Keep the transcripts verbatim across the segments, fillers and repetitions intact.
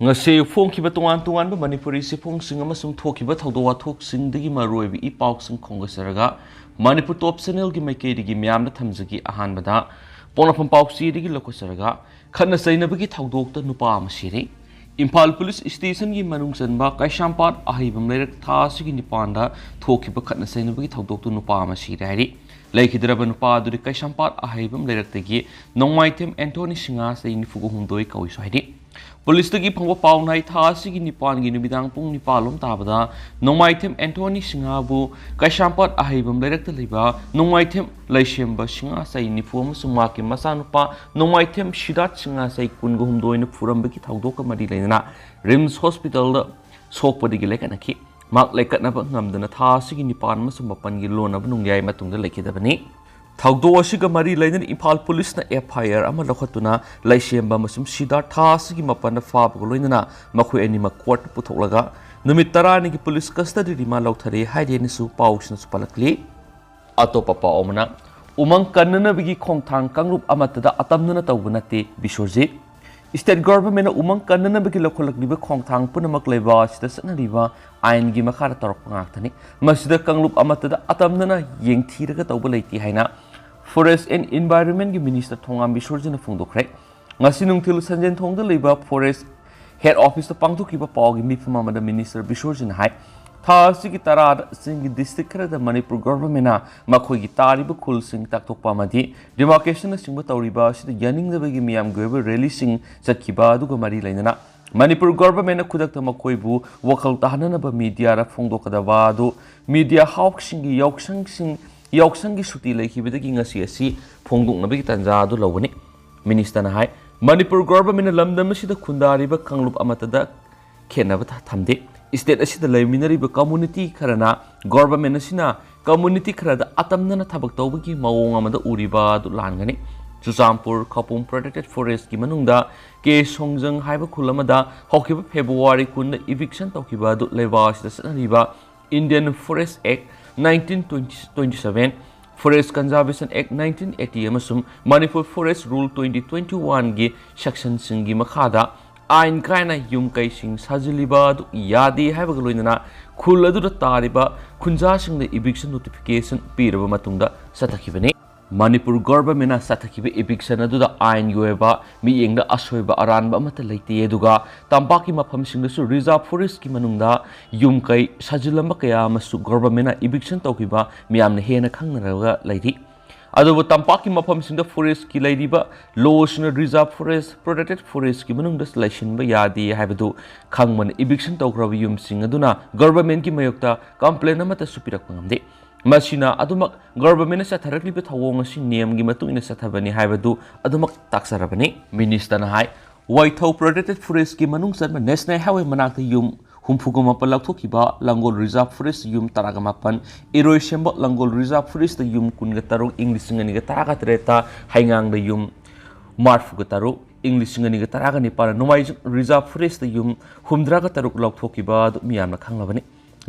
ꯉꯁꯤ ꯐꯣꯡꯈꯤꯕ ꯇꯣꯉꯥꯟ ꯇꯣꯉꯥꯟꯕ ꯃꯅꯤꯄꯨꯔꯤ ꯆꯦꯐꯣꯡꯁꯤꯡ ꯑꯃꯁꯨꯡ ꯊꯣꯛꯈꯤꯕ ꯊꯧꯗꯣꯛ ꯋꯥꯊꯣꯛꯁꯤꯡꯗꯒꯤ ꯃꯔꯨꯑꯣꯏꯕ ꯏ ꯄꯥꯎꯁꯤꯡ ꯈꯣꯝꯒꯠꯆꯔꯒ ꯃꯅꯤꯄꯨꯔ ꯇꯣꯞ ꯆꯦꯅꯦꯜꯒꯤ ꯃꯥꯏꯀꯩꯗꯒꯤ ꯃꯌꯥꯝꯗ ꯊꯝꯖꯒꯦ꯫ ꯑꯍꯥꯟꯕꯗ ꯄꯣꯛꯅꯐꯝ ꯄꯥꯎꯆꯦꯗꯒꯤ ꯂꯧꯈꯠꯆꯔꯒ ꯈꯠꯅ ꯆꯩꯅꯕꯒꯤ ꯊꯧꯗꯣꯛꯇ ꯅꯨꯄꯥ ꯑꯃ ꯁꯤꯔꯦ꯫ ꯏꯝꯐꯥꯜ ꯄꯨꯂꯤꯁ ꯁ꯭ꯇꯦꯁꯟꯒꯤ ꯃꯅꯨꯡ ꯆꯟꯕ ꯀꯩꯁꯥꯝꯄꯥꯠ ꯑꯍꯩꯕꯝ ꯂꯩꯔꯛ ꯊꯥ ꯑꯁꯤꯒꯤ ꯅꯤꯄꯥꯟꯗ ꯊꯣꯛꯈꯤꯕ ꯈꯠꯅ ꯆꯩꯅꯕꯒꯤ ꯊꯧꯗꯣꯛꯇ ꯅꯨꯄꯥ ꯑꯃ ꯁꯤꯔꯦ ꯍꯥꯏꯔꯤ꯫ ꯂꯩꯈꯤꯗ꯭ꯔꯕ ꯅꯨꯄꯥ ꯑꯗꯨꯗꯤ ꯀꯩꯁꯥꯝꯄꯥꯠ ꯑꯍꯩꯕꯝ ꯂꯩꯔꯛꯇꯒꯤ ꯅꯣꯡꯃꯥꯏꯊꯦꯝ ꯑꯦꯟꯊꯣꯅꯤ ꯁꯤꯡꯍꯥ, ꯆꯍꯤ ꯅꯤꯐꯨ ꯍꯨꯝꯗꯣꯏ ꯀꯧꯏꯁꯨ ꯍꯥꯏꯔꯤ꯫ ꯄꯨꯂꯤꯁꯇꯒꯤ ꯐꯪꯕ ꯄꯥꯎꯅ ꯍꯥꯏ, ꯊꯥ ꯑꯁꯤꯒꯤ ꯅꯤꯄꯥꯟꯒꯤ ꯅꯨꯃꯤꯗꯥꯡ ꯄꯨꯡ ꯅꯤꯄꯥꯟ ꯂꯣꯝ ꯇꯥꯕꯗ ꯅꯣꯡꯃꯥꯏꯊꯦꯝ ꯑꯦꯟꯊꯣꯅꯤ ꯁꯤꯡꯍꯥꯕꯨ ꯀꯩꯁꯥꯝꯄꯥꯠ ꯑꯍꯩꯕꯝ ꯂꯩꯔꯛꯇ ꯂꯩꯕ ꯅꯣꯡꯃꯥꯏꯊꯦꯝ ꯂꯩꯁꯦꯝꯕ ꯁꯤꯡꯍꯥ, ꯆꯍꯤ ꯅꯤꯐꯨ, ꯑꯃꯁꯨꯡ ꯃꯍꯥꯛꯀꯤ ꯃꯆꯥꯅꯨꯄꯥ ꯅꯣꯡꯃꯥꯏꯊꯦꯝ ꯁꯤꯗꯥꯠ ꯁꯤꯡꯍꯥ, ꯆꯍꯤ ꯀꯨꯟꯒ ꯍꯨꯝꯗꯣꯏꯅ ꯐꯨꯔꯝꯕꯒꯤ ꯊꯧꯗꯣꯛꯀ ꯃꯔꯤ ꯂꯩꯅꯅ ꯔꯤꯝꯁ ꯍꯣꯁꯄꯤꯇꯥꯜꯗ ꯁꯣꯛꯄꯗꯒꯤ ꯂꯩꯈꯠꯅꯈꯤ꯫ ꯃꯍꯥꯛ ꯂꯩꯈꯠꯅꯕ ꯉꯝꯗꯅ ꯊꯥ ꯑꯁꯤꯒꯤ ꯅꯤꯄꯥꯟ ꯑꯃꯁꯨꯡ ꯃꯥꯄꯟꯒꯤ ꯂꯣꯟꯅꯕ ꯅꯣꯡꯌꯥꯏ ꯃꯇꯨꯡꯗ ꯂꯩꯈꯤꯗꯕꯅꯤ꯫ ꯊꯧꯗꯣꯛ ꯑꯁꯤꯒ ꯃꯔꯤ ꯂꯩꯅꯅ ꯏꯝꯐꯥꯜ ꯄꯨꯂꯤꯁꯅ ꯑꯦꯐ ꯑꯥꯏ ꯑꯥꯔ ꯑꯃ ꯂꯧꯈꯠꯇꯨꯅ ꯂꯩꯁꯦꯝꯕ ꯑꯃꯁꯨꯡ ꯁꯤꯗꯥꯔ ꯊꯥ ꯑꯁꯤꯒꯤ ꯃꯥꯄꯟꯗ ꯐꯥꯕꯒ ꯂꯣꯏꯅꯅ ꯃꯈꯣꯏ ꯑꯅꯤꯃꯛ ꯀꯣꯔꯠꯇ ꯄꯨꯊꯣꯛꯂꯒ ꯅꯨꯃꯤꯠ ꯇꯔꯥꯅꯤꯒꯤ ꯄꯨꯂꯤꯁ ꯀꯁꯇꯗꯤ ꯔꯤꯃꯥꯟ ꯂꯧꯊꯔꯦ ꯍꯥꯏꯔꯦꯅꯁꯨ ꯄꯥꯎꯁꯤꯅꯁꯨ ꯄꯜꯂꯛꯂꯤ꯫ ꯑꯇꯣꯞꯄ ꯄꯥꯎ ꯑꯃꯅ, ꯎꯃꯪ ꯀꯟꯅꯅꯕꯒꯤ ꯈꯣꯡꯊꯥꯡ ꯀꯥꯡꯂꯨꯞ ꯑꯃꯠꯇꯗ ꯑꯇꯝꯅꯅ ꯇꯧꯕ ꯅꯠꯇꯦ, ꯕꯤꯁ꯭ꯋꯖꯤꯠ꯫ ꯁ꯭ꯇꯦꯠ ꯒꯚꯔꯟꯃꯦꯟꯠꯅ ꯎꯃꯪ ꯀꯟꯅꯅꯕꯒꯤ ꯂꯧꯈꯠꯂꯛꯂꯤꯕ ꯈꯣꯡꯊꯥꯡ ꯄꯨꯝꯅꯃꯛ ꯂꯩꯕꯥꯛ ꯑꯁꯤꯗ ꯆꯠꯅꯔꯤꯕ ꯑꯥꯏꯟꯒꯤ ꯃꯈꯥꯗ ꯇꯧꯔꯛꯄ ꯉꯥꯛꯇꯅꯤ꯫ ꯃꯁꯤꯗ ꯀꯥꯡꯂꯨꯞ ꯑꯃꯠꯇꯗ ꯑꯇꯝꯅꯅ ꯌꯦꯡꯊꯤꯔꯒ ꯇꯧꯕ ꯂꯩꯇꯦ ꯍꯥꯏꯅ ꯐꯣꯔꯦꯁ ꯑꯦꯟ ꯏꯟꯚꯥꯏꯔꯣꯟꯃꯦꯟꯠꯀꯤ ꯃꯤꯅꯤꯁꯇꯔ ꯊꯣꯉꯥꯝ ꯕꯤꯁ꯭ꯋꯖꯤꯠꯅ ꯐꯣꯡꯗꯣꯛꯈ꯭ꯔꯦ꯫ ꯉꯁꯤ ꯅꯨꯡꯊꯤꯜ ꯁꯟꯖꯦꯟꯊꯣꯡꯗ ꯂꯩꯕ ꯐꯣꯔꯦꯁ ꯍꯦꯗ ꯑꯣꯐꯤꯁꯇ ꯄꯥꯡꯊꯣꯛꯈꯤꯕ ꯄꯥꯎꯒꯤ ꯃꯤꯐꯝ ꯑꯃꯗ ꯃꯤꯅꯤꯁꯇꯔ ꯕꯤꯁ꯭ꯋꯖꯤꯠꯅ ꯍꯥꯏ, ꯊꯥ ꯑꯁꯤꯒꯤ ꯇꯔꯥꯗ ꯆꯤꯡꯒꯤ ꯗꯤꯁꯇ꯭ꯔꯤꯛ ꯈꯔꯗ ꯃꯅꯤꯄꯨꯔ ꯒꯚꯔꯟꯃꯦꯟꯠꯅ ꯃꯈꯣꯏꯒꯤ ꯇꯥꯔꯤꯕ ꯈꯨꯜꯁꯤꯡ ꯇꯥꯛꯊꯣꯛꯄ ꯑꯃꯗꯤ ꯗꯤꯃꯥꯔꯀꯦꯁꯟꯅꯆꯤꯡꯕ ꯇꯧꯔꯤꯕ ꯑꯁꯤꯗ ꯌꯥꯅꯤꯡꯗꯕꯒꯤ ꯃꯤꯌꯥꯝꯒꯤ ꯑꯣꯏꯕ ꯔꯦꯂꯤꯁꯤꯡ ꯆꯠꯈꯤꯕ ꯑꯗꯨꯒ ꯃꯔꯤ ꯂꯩꯅꯅ ꯃꯅꯤꯄꯨꯔ ꯒꯚꯔꯟꯃꯦꯟꯠꯅ ꯈꯨꯗꯛꯇ ꯃꯈꯣꯏꯕꯨ ꯋꯥꯈꯜ ꯇꯥꯍꯟꯅꯅꯕ ꯃꯤꯗꯤꯌꯥꯗ ꯐꯣꯡꯗꯣꯛꯀꯗꯕ ꯑꯗꯨ ꯃꯤꯗꯤꯌꯥ ꯍꯥꯎꯁꯁꯤꯡꯒꯤ ꯌꯥꯎꯁꯪꯁꯤꯡ, ꯌꯥꯎꯁꯪꯒꯤ ꯁꯨꯇꯤ ꯂꯩꯈꯤꯕꯗꯒꯤ ꯉꯁꯤ ꯑꯁꯤ ꯐꯣꯡꯗꯣꯛꯅꯕꯒꯤ ꯇꯥꯟꯖꯥ ꯑꯗꯨ ꯂꯧꯕꯅꯤ꯫ ꯃꯤꯅꯤꯁꯇꯔꯅ ꯍꯥꯏ, ꯃꯅꯤꯄꯨꯔ ꯒꯚꯔꯟꯃꯦꯟꯠꯅ ꯂꯝꯗꯝ ꯑꯁꯤꯗ ꯈꯨꯟꯗꯥꯔꯤꯕ ꯀꯥꯡꯂꯨꯞ ꯑꯃꯠꯇꯗ ꯈꯦꯠꯅꯕ ꯊ-, ꯊꯝꯗꯦ꯫ ꯁ꯭ꯇꯦꯠ ꯑꯁꯤꯗ ꯂꯩꯃꯤꯟꯅꯔꯤꯕ ꯀꯝꯃꯨꯅꯤꯇꯤ ꯈꯔꯅ ꯒꯚꯔꯟꯃꯦꯟꯠ ꯑꯁꯤꯅ ꯀꯝꯃꯨꯅꯤꯇꯤ ꯈꯔꯗ ꯑꯇꯝꯅꯅ ꯊꯕꯛ ꯇꯧꯕꯒꯤ ꯃꯑꯣꯡ ꯑꯃꯗ ꯎꯔꯤꯕ ꯑꯗꯨ ꯂꯥꯟꯒꯅꯤ꯫ ꯆꯨꯔꯆꯥꯟꯄꯨꯔ ꯈꯧꯄꯨꯝ ꯄ꯭ꯔꯣꯇꯦꯛꯇꯦꯗ ꯐꯣꯔꯦꯁ꯭ꯠꯀꯤ ꯃꯅꯨꯡꯗ ꯀꯦ ꯁꯣꯡꯖꯪ ꯍꯥꯏꯕ ꯈꯨꯜ ꯑꯃꯗ ꯍꯧꯈꯤꯕ ꯐꯦꯕ꯭ꯔꯨꯋꯥꯔꯤ ꯀꯨꯟꯗ ꯏꯚꯤꯛꯁꯟ ꯇꯧꯈꯤꯕ ꯑꯗꯨ ꯂꯩꯕꯥꯛ ꯑꯁꯤꯗ ꯆꯠꯅꯔꯤꯕ Indian Forest Act nineteen twenty, twenty-seven, Forest Conservation Act nineteen eighty ꯑꯃꯁꯨꯡ Manipur Forest Rule twenty twenty-oneꯒꯤ ꯁꯦꯛꯁꯟꯁꯤꯡꯒꯤ ꯃꯈꯥꯗ ꯑꯥꯏꯟ ꯀꯥꯏꯅ ꯌꯨꯝ ꯀꯩꯁꯤꯡ ꯁꯥꯖꯤꯜꯂꯤꯕ ꯑꯗꯨ ꯌꯥꯗꯦ ꯍꯥꯏꯕꯒ ꯂꯣꯏꯅꯅ ꯈꯨꯜ ꯑꯗꯨꯗ ꯇꯥꯔꯤꯕ ꯈꯨꯟꯖꯥꯁꯤꯡꯗ eviction notification ꯄꯤꯔꯕ ꯃꯇꯨꯡꯗ ꯆꯠꯊꯈꯤꯕꯅꯤ꯫ ꯃꯅꯤꯄꯨꯔ ꯒꯣꯚꯔꯟꯃꯦꯟꯠꯅ ꯆꯠꯊꯈꯤꯕ eviction ꯑꯗꯨꯗ ꯑꯥꯏꯟꯒꯤ ꯑꯣꯏꯕ ꯃꯤꯠꯌꯦꯡꯗ ꯑꯁꯣꯏꯕ ꯑꯔꯥꯟꯕ ꯑꯃꯠꯇ ꯂꯩꯇꯦ, ꯑꯗꯨꯒ ꯇꯝꯄꯥꯛꯀꯤ ꯃꯐꯝꯁꯤꯡꯗꯁꯨ reserve forestꯀꯤ ꯃꯅꯨꯡꯗ ꯌꯨꯝ ꯀꯩ ꯁꯥꯖꯤꯜꯂꯝꯕ ꯀꯌꯥ ꯑꯃꯁꯨ ꯒꯣꯚꯔꯟꯃꯦꯟꯠꯅ eviction ꯇꯧꯈꯤꯕ ꯃꯤꯌꯥꯝꯅ ꯍꯦꯟꯅ ꯈꯪꯅꯔꯒ ꯂꯩꯔꯤ꯫ ꯑꯗꯨꯕꯨ ꯇꯝꯄꯥꯛꯀꯤ ꯃꯐꯝꯁꯤꯡꯗ forestꯀꯤ ꯂꯩꯔꯤꯕ ꯂꯣꯁꯤꯡꯅ reserve forest, protected forestꯀꯤ ꯃꯅꯨꯡꯗ ꯂꯩꯁꯤꯟꯕ ꯌꯥꯗꯦ ꯍꯥꯏꯕꯗꯨ ꯈꯪꯕꯅ eviction ꯇꯧꯈ꯭ꯔꯕ ꯌꯨꯝꯁꯤꯡ ꯑꯗꯨꯅ ꯒꯣꯚꯔꯟꯃꯦꯟꯠꯀꯤ ꯃꯥꯌꯣꯛꯇ complaint ꯑꯃꯠꯇꯁꯨ ꯄꯤꯔꯛꯄ ꯉꯝꯗꯦ꯫ ꯃꯁꯤꯅ ꯑꯗꯨꯃꯛ ꯒꯣꯚꯔꯟꯃꯦꯟꯠꯅ ꯆꯠꯊꯔꯛꯂꯤꯕ ꯊꯧꯑꯣꯡ ꯑꯁꯤ ꯅꯤꯌꯝꯒꯤ ꯃꯇꯨꯡ ꯏꯟꯅ ꯆꯠꯊꯕꯅꯤ ꯍꯥꯏꯕꯗꯨ ꯑꯗꯨꯃꯛ ꯇꯥꯛꯆꯔꯕꯅꯤ꯫ ꯃꯤꯅꯤꯁꯇꯔꯅ ꯍꯥꯏ, ꯋꯥꯏꯊꯧ protected forestꯀꯤ ꯃꯅꯨꯡ ꯆꯟꯕ National Highway ꯃꯅꯥꯛꯇ ꯌꯨꯝ ꯍꯨꯝꯐꯨꯒ ꯃꯥꯄꯟ ꯂꯧꯊꯣꯛꯈꯤꯕ, ꯂꯥꯡꯒꯣꯜ reserve forest ꯌꯨꯝ ꯇꯔꯥꯒ ꯃꯥꯄꯟ, ꯏꯔꯣꯏꯁꯦꯝꯕ ꯂꯥꯡꯒꯣꯜ reserve forestꯇ ꯌꯨꯝ ꯀꯨꯟꯒ ꯇꯔꯨꯛ, ꯏꯪ ꯂꯤꯁꯤꯡ ꯑꯅꯤꯒ ꯇꯔꯥꯒ ꯇꯔꯦꯠꯇ ꯍꯩꯉꯥꯡꯗ ꯌꯨꯝ ꯃꯔꯐꯨꯒ ꯇꯔꯨꯛ, ꯏꯪ ꯂꯤꯁꯤꯡ ꯑꯅꯤꯒ ꯇꯔꯥꯒ ꯅꯤꯄꯥꯟ ꯅꯣꯡꯃꯥꯏꯖꯤꯡ reserve forestꯇ ꯌꯨꯝ ꯍꯨꯝꯗ꯭ꯔꯥꯒ ꯇꯔꯨꯛ ꯂꯧꯊꯣꯛꯈꯤꯕ ꯑꯗꯨ ꯃꯤꯌꯥꯝꯅ ꯈꯪꯂꯕꯅꯤ꯫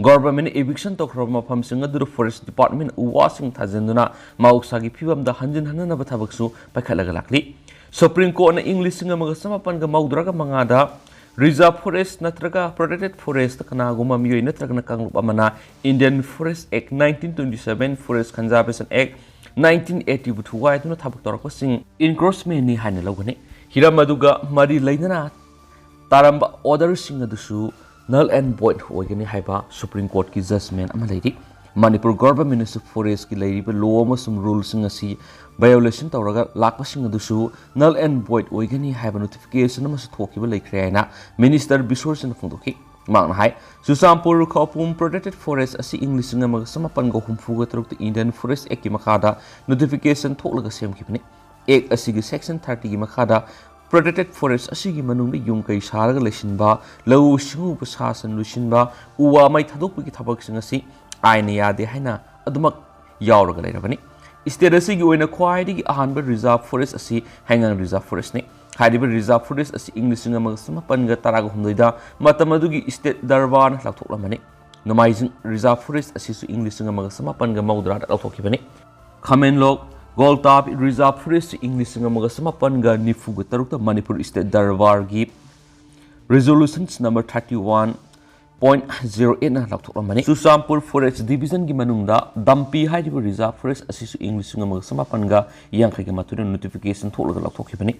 ꯒꯣꯚꯔꯟꯃꯦꯟꯠꯅ eviction ꯇꯧꯈ꯭ꯔꯕ ꯃꯐꯝꯁꯤꯡ ꯑꯗꯨꯗ forest department ꯎ ꯋꯥꯁꯤꯡ ꯊꯥꯖꯤꯟꯗꯨꯅ ꯃꯍꯧꯁꯥꯒꯤ ꯐꯤꯕꯝꯗ ꯍꯟꯖꯤꯟꯍꯟꯅꯅꯕ ꯊꯕꯛꯁꯨ ꯄꯥꯏꯈꯠꯂꯒ ꯂꯥꯛꯂꯤ꯫ Supreme Courtꯅ ꯏꯪ ꯂꯤꯁꯤꯡ ꯑꯃꯒ ꯆꯃꯥꯄꯟꯒ ꯃꯧꯗ꯭ꯔꯥꯒ ꯃꯉꯥꯗ reserve forest ꯅꯠꯇ꯭ꯔꯒ protected forest ꯀꯅꯥꯒꯨꯝꯕ ꯃꯤꯑꯣꯏ ꯅꯠꯇ꯭ꯔꯒꯅ ꯀꯥꯡꯂꯨꯞ ꯑꯃꯅ Indian Forest Act nineteen twenty seven, Forest Conservation Act nineteen eightyꯕꯨ ꯊꯨꯒꯥꯏꯗꯨꯅ ꯊꯕꯛ ꯇꯧꯔꯛꯄꯁꯤꯡ encroachmentꯅꯤ ꯍꯥꯏꯅ ꯂꯧꯒꯅꯤ꯫ ꯍꯤꯔꯝ ꯑꯗꯨꯒ ꯃꯔꯤ ꯂꯩꯅꯅ ꯇꯥꯔꯝꯕ orderꯁꯤꯡ ꯑꯗꯨꯁꯨ null and void ꯑꯣꯏꯒꯅꯤ ꯍꯥꯏꯕ Supreme Courtꯀꯤ judgment ꯑꯃ ꯂꯩꯔꯤ꯫ ꯃꯅꯤꯄꯨꯔ ꯒꯣꯚꯔꯟꯃꯦꯟꯠꯅꯁꯨ forestꯀꯤ ꯂꯩꯔꯤꯕ law ꯑꯃꯁꯨꯡ ruleꯁꯤꯡ ꯑꯁꯤ violation ꯇꯧꯔꯒ ꯂꯥꯛꯄꯁꯤꯡ ꯑꯗꯨꯁꯨ null and void ꯑꯣꯏꯒꯅꯤ ꯍꯥꯏꯕ notification ꯑꯃꯁꯨ ꯊꯣꯛꯈꯤꯕ ꯂꯩꯈ꯭ꯔꯦ ꯍꯥꯏꯅ ꯃꯤꯅꯤꯁꯇꯔ ꯕꯤꯁꯣꯔꯁꯤꯅ ꯐꯣꯡꯗꯣꯛꯈꯤ꯫ ꯃꯍꯥꯛꯅ ꯍꯥꯏ, ꯆꯨꯔꯆꯥꯟꯄꯨꯔ ꯈꯧꯄꯨꯝ protected forest ꯑꯁꯤ ꯏꯪ ꯂꯤꯁꯤꯡ ꯑꯃꯒ ꯆꯃꯥꯄꯟꯒ ꯍꯨꯝꯐꯨꯒ ꯇꯔꯨꯛꯇ Indian Forest Actꯀꯤ ꯃꯈꯥꯗ notification ꯊꯣꯛꯂꯒ ꯁꯦꯝꯈꯤꯕꯅꯤ꯫ Act ꯑꯁꯤꯒꯤ section thirtyꯒꯤ ꯃꯈꯥꯗ protected forest ꯑꯁꯤꯒꯤ ꯃꯅꯨꯡꯗ ꯌꯨꯝ ꯀꯩ ꯁꯥꯔꯒ ꯂꯩꯁꯤꯟꯕ, ꯂꯧꯎ ꯁꯤꯡꯎꯕ, ꯁꯥ ꯁꯟ ꯂꯣꯏꯁꯤꯟꯕ, ꯎ ꯋꯥ ꯃꯩ ꯊꯥꯗꯣꯛꯄꯒꯤ ꯊꯕꯛꯁꯤꯡ ꯑꯁꯤ ꯑꯥꯏꯟꯅ ꯌꯥꯗꯦ ꯍꯥꯏꯅ ꯑꯗꯨꯃꯛ ꯌꯥꯎꯔꯒ ꯂꯩꯔꯕꯅꯤ꯫ State ꯑꯁꯤꯒꯤ ꯑꯣꯏꯅ ꯈ꯭ꯋꯥꯏꯗꯒꯤ ꯑꯍꯥꯟꯕ reserve forest ꯑꯁꯤ ꯍꯩꯉꯥꯡ reserve forestꯅꯤ꯫ ꯍꯥꯏꯔꯤꯕ reserve forest ꯑꯁꯤ ꯏꯪ ꯂꯤꯁꯤꯡ ꯑꯃꯒ ꯆꯃꯥꯄꯟꯒ ꯇꯔꯥꯒ ꯍꯨꯝꯗꯣꯏꯗ ꯃꯇꯝ ꯑꯗꯨꯒꯤ state ꯗꯔꯕꯥꯔꯅ ꯂꯥꯎꯊꯣꯛꯂꯝꯕꯅꯤ꯫ ꯅꯣꯡꯃꯥꯏꯖꯤꯡ reserve forest ꯑꯁꯤꯁꯨ ꯏꯪ ꯂꯤꯁꯤꯡ ꯑꯃꯒ ꯆꯃꯥꯄꯟꯒ ꯃꯧꯗ꯭ꯔꯥꯗ ꯂꯥꯎꯊꯣꯛꯈꯤꯕꯅꯤ꯫ ꯈꯥꯃꯦꯟꯂꯣꯛ ꯒꯣꯜꯇꯥꯞ reserve forest ꯏꯪ ꯂꯤꯁꯤꯡ ꯑꯃꯒ ꯆꯃꯥꯄꯟꯒ ꯅꯤꯐꯨꯒ ꯇꯔꯨꯛꯇ Manipur state ꯗꯔꯕꯥꯔꯒꯤ Resolutions number thirty one point zero eight ꯅ ꯂꯥꯎꯊꯣꯛꯂꯝꯕꯅꯤ꯫ ꯆꯨꯔꯆꯥꯟꯄꯨꯔ Forest Division ꯒꯤ ꯃꯅꯨꯡꯗ ꯗꯝꯄꯤ ꯍꯥꯏꯔꯤꯕ reserve forest ꯑꯁꯤꯁꯨ ꯏꯪ ꯂꯤꯁꯤꯡ ꯑꯃꯒ ꯆꯃꯥꯄꯟꯒ ꯌꯥꯡꯈꯩꯒ ꯃꯥꯊꯣꯏꯗ notification ꯊꯣꯛꯂꯒ ꯂꯥꯎꯊꯣꯛꯈꯤꯕꯅꯤ꯫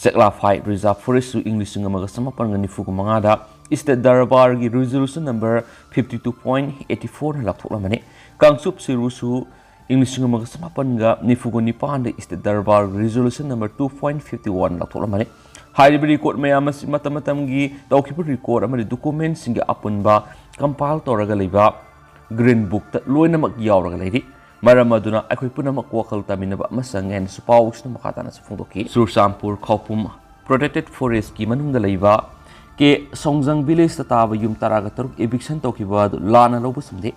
ꯆꯦꯛꯂꯥꯐꯥꯏ reserve forest ꯁꯨ ꯏꯪ ꯂꯤꯁꯤꯡ ꯑꯃꯒ ꯆꯃꯥꯄꯟꯒ ꯅꯤꯐꯨꯒ ꯃꯉꯥꯗ State Darbar ꯒꯤ resolution number fifty two point eighty four ꯅ ꯂꯥꯎꯊꯣꯛꯂꯝꯕꯅꯤ꯫ ꯀꯥꯡꯆꯨꯞ ꯁꯤꯔꯨꯁꯨ ꯏꯪ ꯂꯤꯁꯤꯡ ꯑꯃꯒ ꯆꯃꯥꯄꯟꯒ ꯅꯤꯐꯨꯒ ꯅꯤꯄꯥꯟꯗ State Darbar resolution number two point fifty one ꯂꯥꯎꯊꯣꯛꯂꯝꯕꯅꯤ꯫ ꯍꯥꯏꯔꯤꯕ record ꯃꯌꯥꯝ ꯑꯁꯤ ꯃꯇꯝ ꯃꯇꯝꯒꯤ ꯇꯧꯈꯤꯕ record ꯑꯃꯗꯤ document ꯁꯤꯡꯒꯤ ꯑꯄꯨꯟꯕ compile ꯇꯧꯔꯒ ꯂꯩꯕ Green Book ꯇ ꯂꯣꯏꯅꯃꯛ ꯌꯥꯎꯔꯒ ꯂꯩꯔꯤ꯫ ꯃꯔꯝ ꯑꯗꯨꯅ ꯑꯩꯈꯣꯏ ꯄꯨꯝꯅꯃꯛ ꯋꯥꯈꯜ ꯇꯥꯃꯤꯟꯅꯕ ꯑꯃ ꯆꯪꯉꯦ ꯍꯥꯏꯅꯁꯨ ꯄꯥꯎꯁꯤꯅ ꯃꯈꯥ ꯇꯥꯅꯁꯨ ꯐꯣꯡꯗꯣꯛꯈꯤ꯫ ꯆꯨꯔꯆꯥꯟꯄꯨꯔ ꯈꯧꯄꯨꯝ Protected Forest ꯀꯤ ꯃꯅꯨꯡꯗ ꯂꯩꯕ ꯀꯦ ꯁꯣꯡꯖꯪ village ꯇ ꯇꯥꯕ ꯌꯨꯝ ꯇꯔꯥꯒ ꯇꯔꯨꯛ eviction ꯇꯧꯈꯤꯕ ꯑꯗꯨ ꯂꯥꯟꯅ ꯂꯧꯕ ꯆꯨꯝꯗꯦ꯫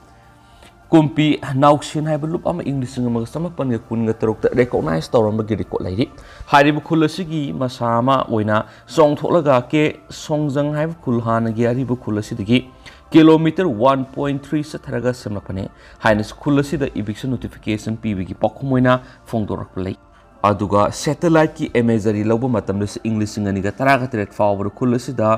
ꯀꯨꯝꯄꯤ ꯅꯥꯎꯁꯦꯟ ꯍꯥꯏꯕ ꯂꯨꯞ ꯑꯃ ꯏꯪ ꯂꯤꯁꯤꯡ ꯑꯃꯒ ꯆꯃꯥꯄꯟꯒ ꯀꯨꯟꯒ ꯇꯔꯨꯛꯇ recognize ꯇꯧꯔꯝꯕꯒꯤ record ꯂꯩꯔꯤ꯫ ꯍꯥꯏꯔꯤꯕ ꯈꯨꯜ ꯑꯁꯤꯒꯤ ꯃꯁꯥ ꯑꯃ ꯑꯣꯏꯅ ꯆꯣꯡꯊꯣꯛꯂꯒ ꯀꯦ ꯁꯣꯡꯖꯪ ꯍꯥꯏꯕ ꯈꯨꯜ, ꯍꯥꯟꯅꯒꯤ ꯑꯔꯤꯕ ꯈꯨꯜ ꯑꯁꯤꯗꯒꯤ kilometre one point three ꯆꯠꯊꯔꯒ ꯁꯦꯝꯂꯛꯄꯅꯤ ꯍꯥꯏꯅꯁꯨ ꯈꯨꯜ ꯑꯁꯤꯗ eviction notification ꯄꯤꯕꯒꯤ ꯄꯥꯎꯈꯨꯝ ꯑꯣꯏꯅ ꯐꯣꯡꯗꯣꯔꯛꯄ ꯂꯩ꯫ ꯑꯗꯨꯒ satellite ꯀꯤ imagery ꯂꯧꯕ ꯃꯇꯝꯗꯁꯨ ꯏꯪ ꯂꯤꯁꯤꯡ ꯑꯅꯤꯒ ꯇꯔꯥꯒ ꯇꯔꯦꯠ ꯐꯥꯎꯕꯗ ꯈꯨꯜ ꯑꯁꯤꯗ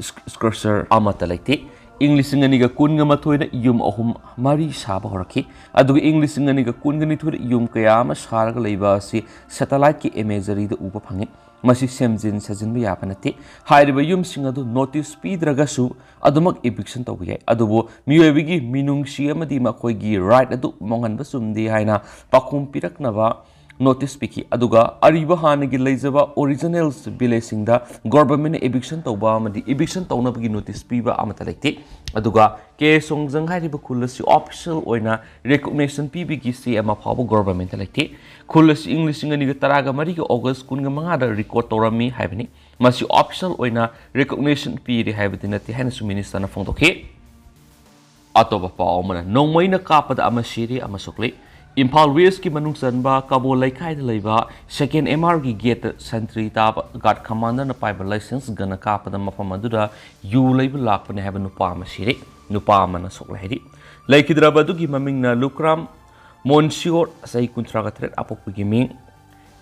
sc-, structure ꯑꯃꯠꯇ ꯂꯩꯇꯦ꯫ ꯏꯪ ꯂꯤꯁꯤꯡ ꯑꯅꯤꯒ ꯀꯨꯟꯒ ꯃꯥꯊꯣꯏꯗ ꯌꯨꯝ ꯑꯍꯨꯝ ꯃꯔꯤ ꯁꯥꯕ ꯍꯧꯔꯛꯈꯤ꯫ ꯑꯗꯨꯒ ꯏꯪ ꯂꯤꯁꯤꯡ ꯑꯅꯤꯒ ꯀꯨꯟꯒ ꯅꯤꯊꯣꯏꯗ ꯌꯨꯝ ꯀꯌꯥ ꯑꯃ ꯁꯥꯔꯒ ꯂꯩꯕ ꯑꯁꯤ satellite ꯀꯤ imagery ꯗ ꯎꯕ ꯐꯪꯉꯤ꯫ ꯃꯁꯤ ꯁꯦꯝꯖꯤꯟ ꯁꯥꯖꯤꯟꯕ ꯌꯥꯕ ꯅꯠꯇꯦ꯫ ꯍꯥꯏꯔꯤꯕ ꯌꯨꯝꯁꯤꯡ ꯑꯗꯨ notice ꯄꯤꯗ꯭ꯔꯒꯁꯨ ꯑꯗꯨꯃꯛ eviction ꯇꯧꯕ ꯌꯥꯏ꯫ ꯑꯗꯨꯕꯨ ꯃꯤꯑꯣꯏꯕꯒꯤ ꯃꯤꯅꯨꯡꯁꯤ ꯑꯃꯗꯤ ꯃꯈꯣꯏꯒꯤ right ꯑꯗꯨ ꯃꯥꯡꯍꯟꯕ ꯆꯨꯝꯗꯦ ꯍꯥꯏꯅ ꯄꯥꯎꯈꯨꯝ ꯄꯤꯔꯛꯅꯕ notice ꯄꯤꯈꯤ꯫ ꯑꯗꯨꯒ ꯑꯔꯤꯕ ꯍꯥꯟꯅꯒꯤ ꯂꯩꯖꯕ originals village ꯁꯤꯡꯗ government ꯅ eviction ꯇꯧꯕ ꯑꯃꯗꯤ eviction ꯇꯧꯅꯕꯒꯤ notice ꯄꯤꯕ ꯑꯃꯠꯇ ꯂꯩꯇꯦ꯫ ꯑꯗꯨꯒ ꯀꯦ ꯁꯣꯡꯖꯪ ꯍꯥꯏꯔꯤꯕ ꯈꯨꯜ ꯑꯁꯤ official ꯑꯣꯏꯅ recognition ꯄꯤꯕꯒꯤ ꯆꯦ ꯑꯃ ꯐꯥꯎꯕ government ꯇ ꯂꯩꯇꯦ꯫ ꯈꯨꯜ ꯑꯁꯤ ꯏꯪ ꯂꯤꯁꯤꯡ ꯑꯅꯤꯒ ꯇꯔꯥꯒ ꯃꯔꯤꯒꯤ August ꯀꯨꯟꯒ ꯃꯉꯥꯗ record ꯇꯧꯔꯝꯃꯤ ꯍꯥꯏꯕꯅꯤ꯫ ꯃꯁꯤ official ꯑꯣꯏꯅ recognition ꯄꯤꯔꯦ ꯍꯥꯏꯕꯗꯤ ꯅꯠꯇꯦ ꯍꯥꯏꯅꯁꯨ minister ꯅ ꯐꯣꯡꯗꯣꯛꯈꯤ꯫ ꯑꯇꯣꯞꯄ ꯄꯥꯎ ꯑꯃꯅ, ꯅꯣꯡꯃꯩꯅ ꯀꯥꯞꯄꯗ ꯑꯃ ꯁꯤꯔꯦ, ꯑꯃ ꯁꯣꯛꯂꯦ꯫ ꯏꯝꯐꯥꯜ West ꯀꯤ ꯃꯅꯨꯡ ꯆꯟꯕ ꯀꯕꯣ ꯂꯩꯀꯥꯏꯗ ꯂꯩꯕ second M R ꯒꯤ gate ꯇ sentry ꯇꯥꯕ guard commander ꯅ ꯄꯥꯏꯕ licence gun ꯅ ꯀꯥꯞꯄꯗ ꯃꯐꯝ ꯑꯗꯨꯗ ꯌꯨ ꯂꯩꯕ ꯂꯥꯛꯄꯅꯦ ꯍꯥꯏꯕ ꯅꯨꯄꯥ ꯑꯃ ꯁꯤꯔꯦ, ꯅꯨꯄꯥ ꯑꯃꯅ ꯁꯣꯛꯂꯦ ꯍꯥꯏꯔꯤ꯫ ꯂꯩꯈꯤꯗ꯭ꯔꯕ ꯑꯗꯨꯒꯤ ꯃꯃꯤꯡꯅ ꯂꯨꯀ꯭ꯔꯥꯝ ꯃꯣꯟꯁꯤꯌꯣꯔ, ꯆꯍꯤ ꯀꯨꯟꯊ꯭ꯔꯥꯒ ꯇꯔꯦꯠ ꯑꯄꯣꯛꯄꯒꯤ ꯃꯤꯡ꯫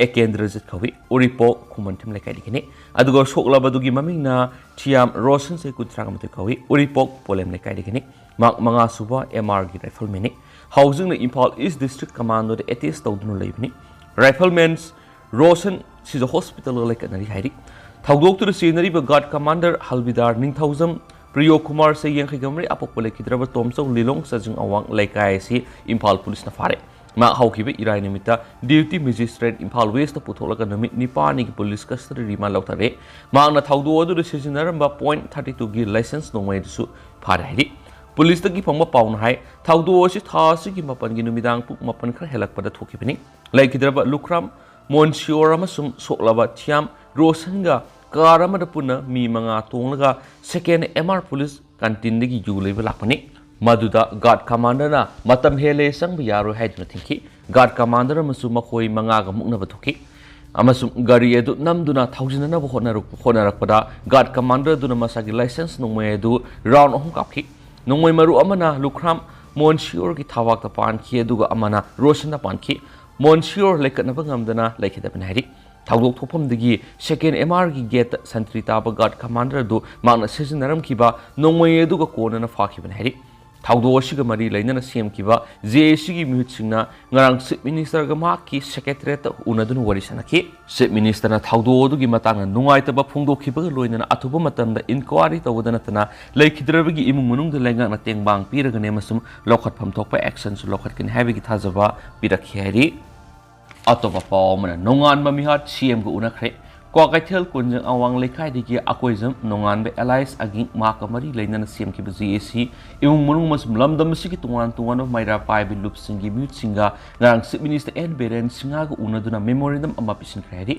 ꯑꯦꯀꯦꯟꯗ꯭ꯔꯖꯤꯠ ꯀꯧꯏ, ꯎꯔꯤꯄꯣꯛ ꯈꯨꯃꯟꯊꯦꯝ ꯂꯩꯀꯥꯏꯗꯒꯤꯅꯤ꯫ ꯑꯗꯨꯒ ꯁꯣꯛꯂꯕꯗꯨꯒꯤ ꯃꯃꯤꯡꯅ ꯊꯤꯌꯥꯝ ꯔꯣꯁꯟ, ꯆꯍꯤ ꯀꯨꯟꯊ꯭ꯔꯥ ꯃꯥꯊꯣꯏ ꯀꯧꯏ, ꯎꯔꯤꯄꯣꯛ ꯄꯣꯂꯦꯝ ꯂꯩꯀꯥꯏꯗꯒꯤꯅꯤ꯫ ꯃꯍꯥꯛ ꯃꯉꯥ ꯁꯨꯕ ꯑꯦꯝ ꯑꯥꯔꯒꯤ ꯔꯥꯏꯐꯜꯃꯦꯟꯅꯤ꯫ ꯍꯧꯖꯤꯛꯅ ꯏꯝꯐꯥꯜ ꯏꯁ ꯗꯤꯁꯇ꯭ꯔꯤꯛ ꯀꯃꯥꯟꯗꯣꯗ ꯑꯦꯇꯦꯁ ꯇꯧꯗꯨꯅ ꯂꯩꯕꯅꯤ꯫ ꯔꯥꯏꯐꯜꯃꯦꯟ ꯔꯣꯁꯟ ꯁꯤꯖ ꯍꯣꯁꯄꯤꯇꯥꯜꯒ ꯂꯩꯈꯠꯅꯔꯤ ꯍꯥꯏꯔꯤ꯫ ꯊꯧꯗꯣꯛꯇꯨꯗ ꯆꯦꯟꯅꯔꯤꯕ ꯒꯥꯔꯗ ꯀꯃꯥꯟꯗꯔ ꯍꯜꯕꯤꯗꯥꯔ ꯅꯤꯡꯊꯧꯖꯝ ꯄ꯭ꯔꯤꯌꯣ ꯀꯨꯃꯥꯔ, ꯆꯍꯤ ꯌꯥꯡꯈꯩꯒ ꯃꯔꯤ, ꯑꯄꯣꯛꯄ ꯂꯩꯈꯤꯗ꯭ꯔꯕ ꯇꯣꯝꯆꯧ ꯂꯤꯂꯣꯡ ꯆꯥꯖꯤꯡ ꯑꯋꯥꯡ ꯂꯩꯀꯥꯏ ꯑꯁꯤ ꯏꯝꯐꯥꯜ ꯄꯨꯂꯤꯁꯅ ꯐꯥꯔꯦ꯫ ꯃꯍꯥꯛ ꯍꯧꯈꯤꯕ ꯏꯔꯥꯏ ꯅꯨꯃꯤꯠꯇ ꯗ꯭ꯌꯨꯇꯤ ꯃꯦꯖꯤꯁꯇ꯭ꯔꯦꯠ ꯏꯝꯐꯥꯜ ꯋꯦꯁꯇ ꯄꯨꯊꯣꯛꯂꯒ ꯅꯨꯃꯤꯠ ꯅꯤꯄꯥꯜꯅꯤꯒꯤ ꯄꯨꯂꯤꯁ ꯀꯁꯇꯗꯤ ꯔꯤꯃꯥꯟ ꯂꯧꯊꯔꯦ꯫ ꯃꯍꯥꯛꯅ ꯊꯧꯗꯣꯛ ꯑꯗꯨꯗ ꯁꯤꯖꯤꯟꯅꯔꯝꯕ ꯄꯣꯏꯟꯠ ꯊꯥꯔꯇꯤ ꯇꯨꯒꯤ ꯂꯥꯏꯁꯦꯟꯁ ꯅꯣꯡꯃꯩ ꯑꯗꯨꯁꯨ ꯐꯥꯔꯦ ꯍꯥꯏꯔꯤ꯫ ꯄꯨꯂꯤꯁꯇꯒꯤ ꯐꯪꯕ ꯄꯥꯎꯅ ꯍꯥꯏ, ꯊꯧꯗꯣꯛ ꯑꯁꯤ ꯊꯥ ꯑꯁꯤꯒꯤ ꯃꯥꯄꯟꯒꯤ ꯅꯨꯃꯤꯗꯥꯡ ꯄꯨꯡ ꯃꯥꯄꯟ ꯈꯔ ꯍꯦꯜꯂꯛꯄꯗ ꯊꯣꯛꯈꯤꯕꯅꯤ꯫ ꯂꯩꯈꯤꯗ꯭ꯔꯕ ꯂꯨꯈ꯭ꯔꯥꯝ ꯃꯣꯟꯁꯤꯌꯣꯔ ꯑꯃꯁꯨꯡ ꯁꯣꯛꯂꯕ ꯊꯤꯌꯥꯝ ꯔꯣꯁꯟꯒ ꯀꯥꯔ ꯑꯃꯗ ꯄꯨꯟꯅ ꯃꯤ ꯃꯉꯥ ꯇꯣꯡꯂꯒ ꯁꯦꯀꯦꯟ ꯑꯦꯝ ꯑꯥꯔ ꯄꯨꯂꯤꯁ ꯀꯟꯇꯤꯟꯗꯒꯤ ꯌꯨ ꯂꯩꯕ ꯂꯥꯛꯄꯅꯤ꯫ ꯃꯗꯨꯗ ꯒꯥꯔꯗ ꯀꯃꯥꯟꯗꯔꯅ ꯃꯇꯝ ꯍꯦꯜꯂꯦ, ꯆꯪꯕ ꯌꯥꯔꯣꯏ ꯍꯥꯏꯗꯨꯅ ꯊꯤꯡꯈꯤ꯫ ꯒꯥꯔꯗ ꯀꯃꯥꯟꯗꯔ ꯑꯃꯁꯨ ꯃꯈꯣꯏ ꯃꯉꯥꯒ ꯃꯨꯛꯅꯕ ꯊꯣꯛꯈꯤ ꯑꯃꯁꯨꯡ ꯒꯥꯔꯤ ꯑꯗꯨ ꯅꯝꯗꯨꯅ ꯊꯧꯖꯤꯟꯅꯅꯕ ꯍꯣꯠꯅꯔꯛ-, ꯍꯣꯠꯅꯔꯛꯄꯗ ꯒꯥꯔꯗ ꯀꯃꯥꯟꯗꯔ ꯑꯗꯨꯅ ꯃꯁꯥꯒꯤ ꯂꯥꯏꯁꯦꯟꯁ ꯅꯣꯡꯃꯩ ꯑꯗꯨ ꯔꯥꯎꯟ ꯑꯍꯨꯝ ꯀꯥꯞꯈꯤ꯫ ꯅꯣꯡꯃꯩ ꯃꯔꯨ ꯑꯃꯅ ꯂꯨꯈ꯭ꯔꯥꯝ ꯃꯣꯟꯁꯤꯌꯣꯔꯒꯤ ꯊꯕꯥꯛꯇ ꯄꯥꯟꯈꯤ, ꯑꯗꯨꯒ ꯑꯃꯅ ꯔꯣꯁꯟꯗ ꯄꯥꯟꯈꯤ꯫ ꯃꯣꯟꯁꯤꯌꯣꯔ ꯂꯩꯈꯠꯅꯕ ꯉꯝꯗꯅ ꯂꯩꯈꯤꯗꯕꯅꯤ ꯍꯥꯏꯔꯤ꯫ ꯊꯧꯗꯣꯛ ꯊꯣꯛꯐꯝꯗꯒꯤ ꯁꯦꯀꯦꯟ ꯑꯦꯝ ꯑꯥꯔꯒꯤ ꯒꯦꯠꯇ ꯁꯟꯇ꯭ꯔꯤ ꯇꯥꯕ ꯒꯥꯔꯗ ꯀꯃꯥꯟꯗꯔ ꯑꯗꯨ ꯃꯍꯥꯛꯅ ꯁꯤꯖꯤꯟꯅꯔꯝꯈꯤꯕ ꯅꯣꯡꯃꯩ ꯑꯗꯨꯒ ꯀꯣꯟꯅꯅ ꯐꯥꯈꯤꯕꯅꯤ ꯍꯥꯏꯔꯤ꯫ ꯊꯧꯗꯣꯛ ꯑꯁꯤꯒ ꯃꯔꯤ ꯂꯩꯅꯅ ꯁꯦꯝꯈꯤꯕ ꯖꯦ ꯑꯦ ꯁꯤꯒꯤ ꯃꯤꯍꯨꯠꯁꯤꯡꯅ ꯉꯔꯥꯡ ꯆꯤꯐ ꯃꯤꯅꯤꯁꯇꯔꯒ ꯃꯍꯥꯛꯀꯤ ꯁꯦꯀ꯭ꯔꯦꯇꯔꯤꯌꯦꯠꯇ ꯎꯅꯗꯨꯅ ꯋꯥꯔꯤ ꯁꯥꯟꯅꯈꯤ꯫ ꯆꯤꯐ ꯃꯤꯅꯤꯁꯇꯔꯅ ꯊꯧꯗꯣꯛ ꯑꯗꯨꯒꯤ ꯃꯇꯥꯡꯗ ꯅꯨꯡꯉꯥꯏꯇꯕ ꯐꯣꯡꯗꯣꯛꯈꯤꯕꯒ ꯂꯣꯏꯅꯅ ꯑꯊꯨꯕ ꯃꯇꯝꯗ ꯏꯟꯀ꯭ꯋꯥꯔꯤ ꯇꯧꯕꯗ ꯅꯠꯇꯅ ꯂꯩꯈꯤꯗ꯭ꯔꯕꯒꯤ ꯏꯃꯨꯡ ꯃꯅꯨꯡꯗ ꯂꯩꯉꯥꯛꯅ ꯇꯦꯡꯕꯥꯡ ꯄꯤꯔꯒꯅꯤ ꯑꯃꯁꯨꯡ ꯂꯧꯈꯠꯐꯝ ꯊꯣꯛꯄ ꯑꯦꯛꯁꯟꯁꯨ ꯂꯧꯈꯠꯀꯅꯤ ꯍꯥꯏꯕꯒꯤ ꯊꯥꯖꯕ ꯄꯤꯔꯛꯈꯤ ꯍꯥꯏꯔꯤ꯫ ꯑꯇꯣꯞꯄ ꯄꯥꯎ ꯑꯃꯅ, ꯅꯣꯡꯉꯥꯟꯕ ꯃꯤꯍꯥꯠ ꯁꯤ ꯑꯦꯝꯒ ꯎꯅꯈ꯭ꯔꯦ꯫ ꯀ꯭ꯋꯥꯀꯩꯊꯦꯜ ꯀꯣꯟꯖꯪ ꯑꯋꯥꯡ ꯂꯩꯀꯥꯏꯗꯒꯤ ꯑꯀꯣꯏꯖꯝ ꯅꯣꯡꯉꯥꯟꯕ ꯑꯦꯂꯥꯏꯁ ꯑꯒꯤꯡ ꯃꯍꯥꯛꯀ ꯃꯔꯤ ꯂꯩꯅꯅ ꯁꯦꯝꯈꯤꯕ ꯖꯦ ꯑꯦ ꯁꯤ ꯏꯃꯨꯡ ꯃꯅꯨꯡ ꯑꯃꯁꯨꯡ ꯂꯝꯗꯝ ꯑꯁꯤꯒꯤ ꯇꯣꯉꯥꯟ ꯇꯣꯉꯥꯟꯕ ꯃꯩꯔꯥ ꯄꯥꯏꯕ ꯂꯨꯞꯁꯤꯡꯒꯤ ꯃꯤꯍꯨꯠꯁꯤꯡꯒ ꯉꯔꯥꯡ ꯆꯤꯐ ꯃꯤꯅꯤꯁꯇꯔ ꯑꯦꯟ ꯕꯤꯔꯦꯟ ꯁꯤꯡꯍꯒ ꯎꯅꯗꯨꯅ ꯃꯦꯃꯣꯔꯦꯟꯗꯝ ꯑꯃ ꯄꯤꯁꯤꯟꯈ꯭ꯔꯦ ꯍꯥꯏꯔꯤ꯫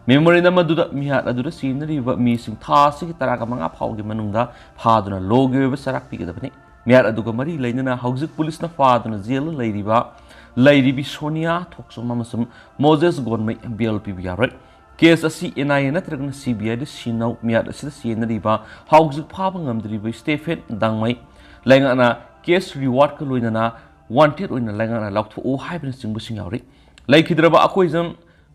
ꯃꯦꯃꯣꯔꯦꯟꯗꯝ ꯑꯗꯨꯗ ꯃꯤꯍꯥꯠ ꯑꯗꯨꯗ ꯆꯦꯟꯅꯔꯤꯕ ꯃꯤꯁꯤꯡ ꯊꯥ ꯑꯁꯤꯒꯤ ꯇꯔꯥꯒ ꯃꯉꯥ ꯐꯥꯎꯒꯤ ꯃꯅꯨꯡꯗ ꯐꯥꯗꯨꯅ ꯂꯣꯒꯤ ꯑꯣꯏꯕ ꯆꯩꯔꯥꯛ ꯄꯤꯒꯗꯕꯅꯤ꯫ ꯃꯤꯍꯥꯠ ꯑꯗꯨꯒ ꯃꯔꯤ ꯂꯩꯅꯅ ꯍꯧꯖꯤꯛ ꯄꯨꯂꯤꯁꯅ ꯐꯥꯗꯨꯅ ꯖꯦꯜꯗ ꯂꯩꯔꯤꯕ, ꯂꯩꯔꯤꯕꯤ ꯁꯣꯅꯤꯌꯥ ꯊꯣꯛꯆꯣꯝ ꯑꯃꯁꯨꯡ ꯃꯣꯖꯦꯁ ꯒꯣꯟꯃꯩ ꯕꯦꯜ ꯄꯤꯕ ꯌꯥꯔꯣꯏ꯫ ꯀꯦꯁ ꯑꯁꯤ ꯑꯦꯟ ꯑꯥꯏ ꯑꯦ ꯅꯠꯇ꯭ꯔꯒꯅ ꯁꯤ ꯕꯤ ꯑꯥꯏꯗ ꯁꯤꯟꯅꯧ꯫ ꯃꯤꯍꯥꯠ ꯑꯁꯤꯗ ꯆꯦꯟꯅꯔꯤꯕ ꯍꯧꯖꯤꯛ ꯐꯥꯕ ꯉꯝꯗ꯭ꯔꯤꯕ ꯁ꯭ꯇꯦꯐꯦꯟ ꯗꯥꯡꯃꯩ ꯂꯩꯉꯥꯛꯅ ꯀꯦꯁ ꯔꯤꯋꯥꯔꯗꯀ ꯂꯣꯏꯅꯅ ꯋꯥꯟꯇꯦꯗ ꯑꯣꯏꯅ ꯂꯩꯉꯥꯛꯅ ꯂꯥꯎꯊꯣꯛꯎ ꯍꯥꯏꯕꯅꯆꯤꯡꯕꯁꯤꯡ ꯌꯥꯎꯔꯤ꯫ ꯂꯩꯈꯤꯗ꯭ꯔꯕ ꯑꯀꯣꯏꯖꯝ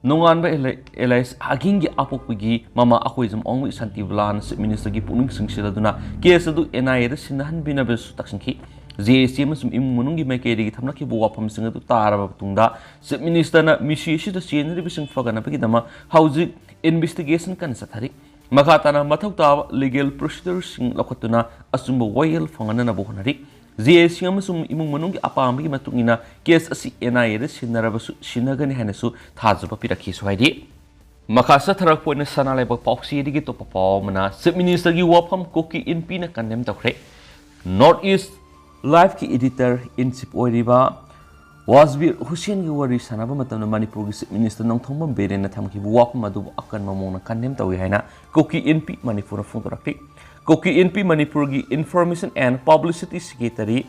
ꯅꯣꯡꯉꯥꯟꯕ ꯑꯦꯂꯥꯏ-, ꯑꯦꯂꯥꯏꯁ ꯍꯥꯒꯤꯡꯒꯤ ꯑꯄꯣꯛꯄꯒꯤ ꯃꯃꯥ ꯑꯩꯈꯣꯏꯖꯝ ꯑꯣꯡꯃꯤ ꯁꯥꯟꯇꯤꯕꯂꯥꯅ ꯆꯤꯐ ꯃꯤꯅꯤꯁꯇꯔꯒꯤ ꯄꯨꯛꯅꯤꯡ ꯆꯤꯡꯁꯤꯜꯂꯗꯨꯅ ꯀꯦꯁ ꯑꯗꯨ ꯑꯦꯟ ꯑꯥꯏ ꯑꯦꯗ ꯁꯤꯟꯅꯍꯟꯕꯤꯅꯕꯁꯨ ꯇꯛꯁꯤꯟꯈꯤ꯫ ꯖꯦ ꯑꯦ ꯁꯤ ꯑꯃꯁꯨꯡ ꯏꯃꯨꯡ ꯃꯅꯨꯡꯒꯤ ꯃꯥꯏꯀꯩꯗꯒꯤ ꯊꯝꯂꯛꯈꯤꯕ ꯋꯥꯐꯝꯁꯤꯡ ꯑꯗꯨ ꯇꯥꯔꯕ ꯃꯇꯨꯡꯗ ꯆꯤꯐ ꯃꯤꯅꯤꯁꯇꯔꯅ ꯃꯤꯁꯤ ꯑꯁꯤꯗ ꯆꯦꯟꯅꯔꯤꯕꯁꯤꯡ ꯐꯒꯠꯅꯕꯒꯤꯗꯃꯛ ꯍꯧꯖꯤꯛ ꯏꯟꯚꯦꯁꯇꯤꯒꯦꯁꯟ ꯀꯟꯅ ꯆꯠꯊꯔꯤ꯫ ꯃꯈꯥ ꯇꯥꯅ ꯃꯊꯧ ꯇꯥꯕ ꯂꯤꯒꯦꯜ ꯄ꯭ꯔꯣꯁꯤꯗꯔꯁꯤꯡ ꯂꯧꯈꯠꯇꯨꯅ ꯑꯆꯨꯝꯕ ꯋꯥꯌꯦꯜ ꯐꯪꯍꯟꯅꯕ ꯍꯣꯠꯅꯔꯤ꯫ ꯖꯦ ꯑꯦ ꯁꯤ ꯑꯃꯁꯨꯡ ꯏꯃꯨꯡ ꯃꯅꯨꯡꯒꯤ ꯑꯄꯥꯝꯕꯒꯤ ꯃꯇꯨꯡ ꯏꯟꯅ ꯀꯦꯁ ꯑꯁꯤ ꯑꯦꯟ ꯑꯥꯏ ꯑꯦꯗ ꯁꯤꯟꯅꯔꯕꯁꯨ ꯁꯤꯟꯅꯒꯅꯤ ꯍꯥꯏꯅꯁꯨ ꯊꯥꯖꯕ ꯄꯤꯔꯛꯈꯤꯁꯨ ꯍꯥꯏꯔꯤ꯫ ꯃꯈꯥ ꯆꯠꯊꯔꯛꯄ ꯑꯣꯏꯅ ꯁꯅꯥ ꯂꯩꯕꯥꯛ ꯄꯥꯎꯆꯦꯗꯒꯤ ꯑꯇꯣꯞꯄ ꯄꯥꯎ ꯑꯃꯅ, ꯆꯤꯐ ꯃꯤꯅꯤꯁꯇꯔꯒꯤ ꯋꯥꯐꯝ ꯀꯨꯀꯤ ꯏꯟꯄꯤꯅ ꯀꯟꯗꯦꯝ ꯇꯧꯈ꯭ꯔꯦ꯫ ꯅꯣꯔꯠ ꯏꯁ ꯂꯥꯏꯐꯀꯤ ꯏꯗꯤꯇꯔ ꯏꯟ ꯆꯤꯐ ꯑꯣꯏꯔꯤꯕ ꯋꯥꯖꯕꯤꯔ ꯍꯨꯁꯦꯟꯒꯤ ꯋꯥꯔꯤ ꯁꯥꯟꯅꯕ ꯃꯇꯝꯗ ꯃꯅꯤꯄꯨꯔꯒꯤ ꯆꯤꯐ ꯃꯤꯅꯤꯁꯇꯔ ꯅꯣꯡꯊꯣꯝꯕꯝ ꯕꯤꯔꯦꯟꯅ ꯊꯝꯈꯤꯕ ꯋꯥꯐꯝ ꯑꯗꯨꯕꯨ ꯑꯀꯟꯕ ꯃꯑꯣꯡꯗ ꯀꯟꯗꯦꯝ ꯇꯧꯏ ꯍꯥꯏꯅ ꯀꯨꯀꯤ ꯏꯟꯄꯤ ꯃꯅꯤꯄꯨꯔꯅ ꯐꯣꯡꯗꯣꯔꯛꯂꯤ꯫ ꯀꯨꯀꯤ ꯏꯟꯄꯤ ꯃꯅꯤꯄꯨꯔꯒꯤ Information and Publicity Secretary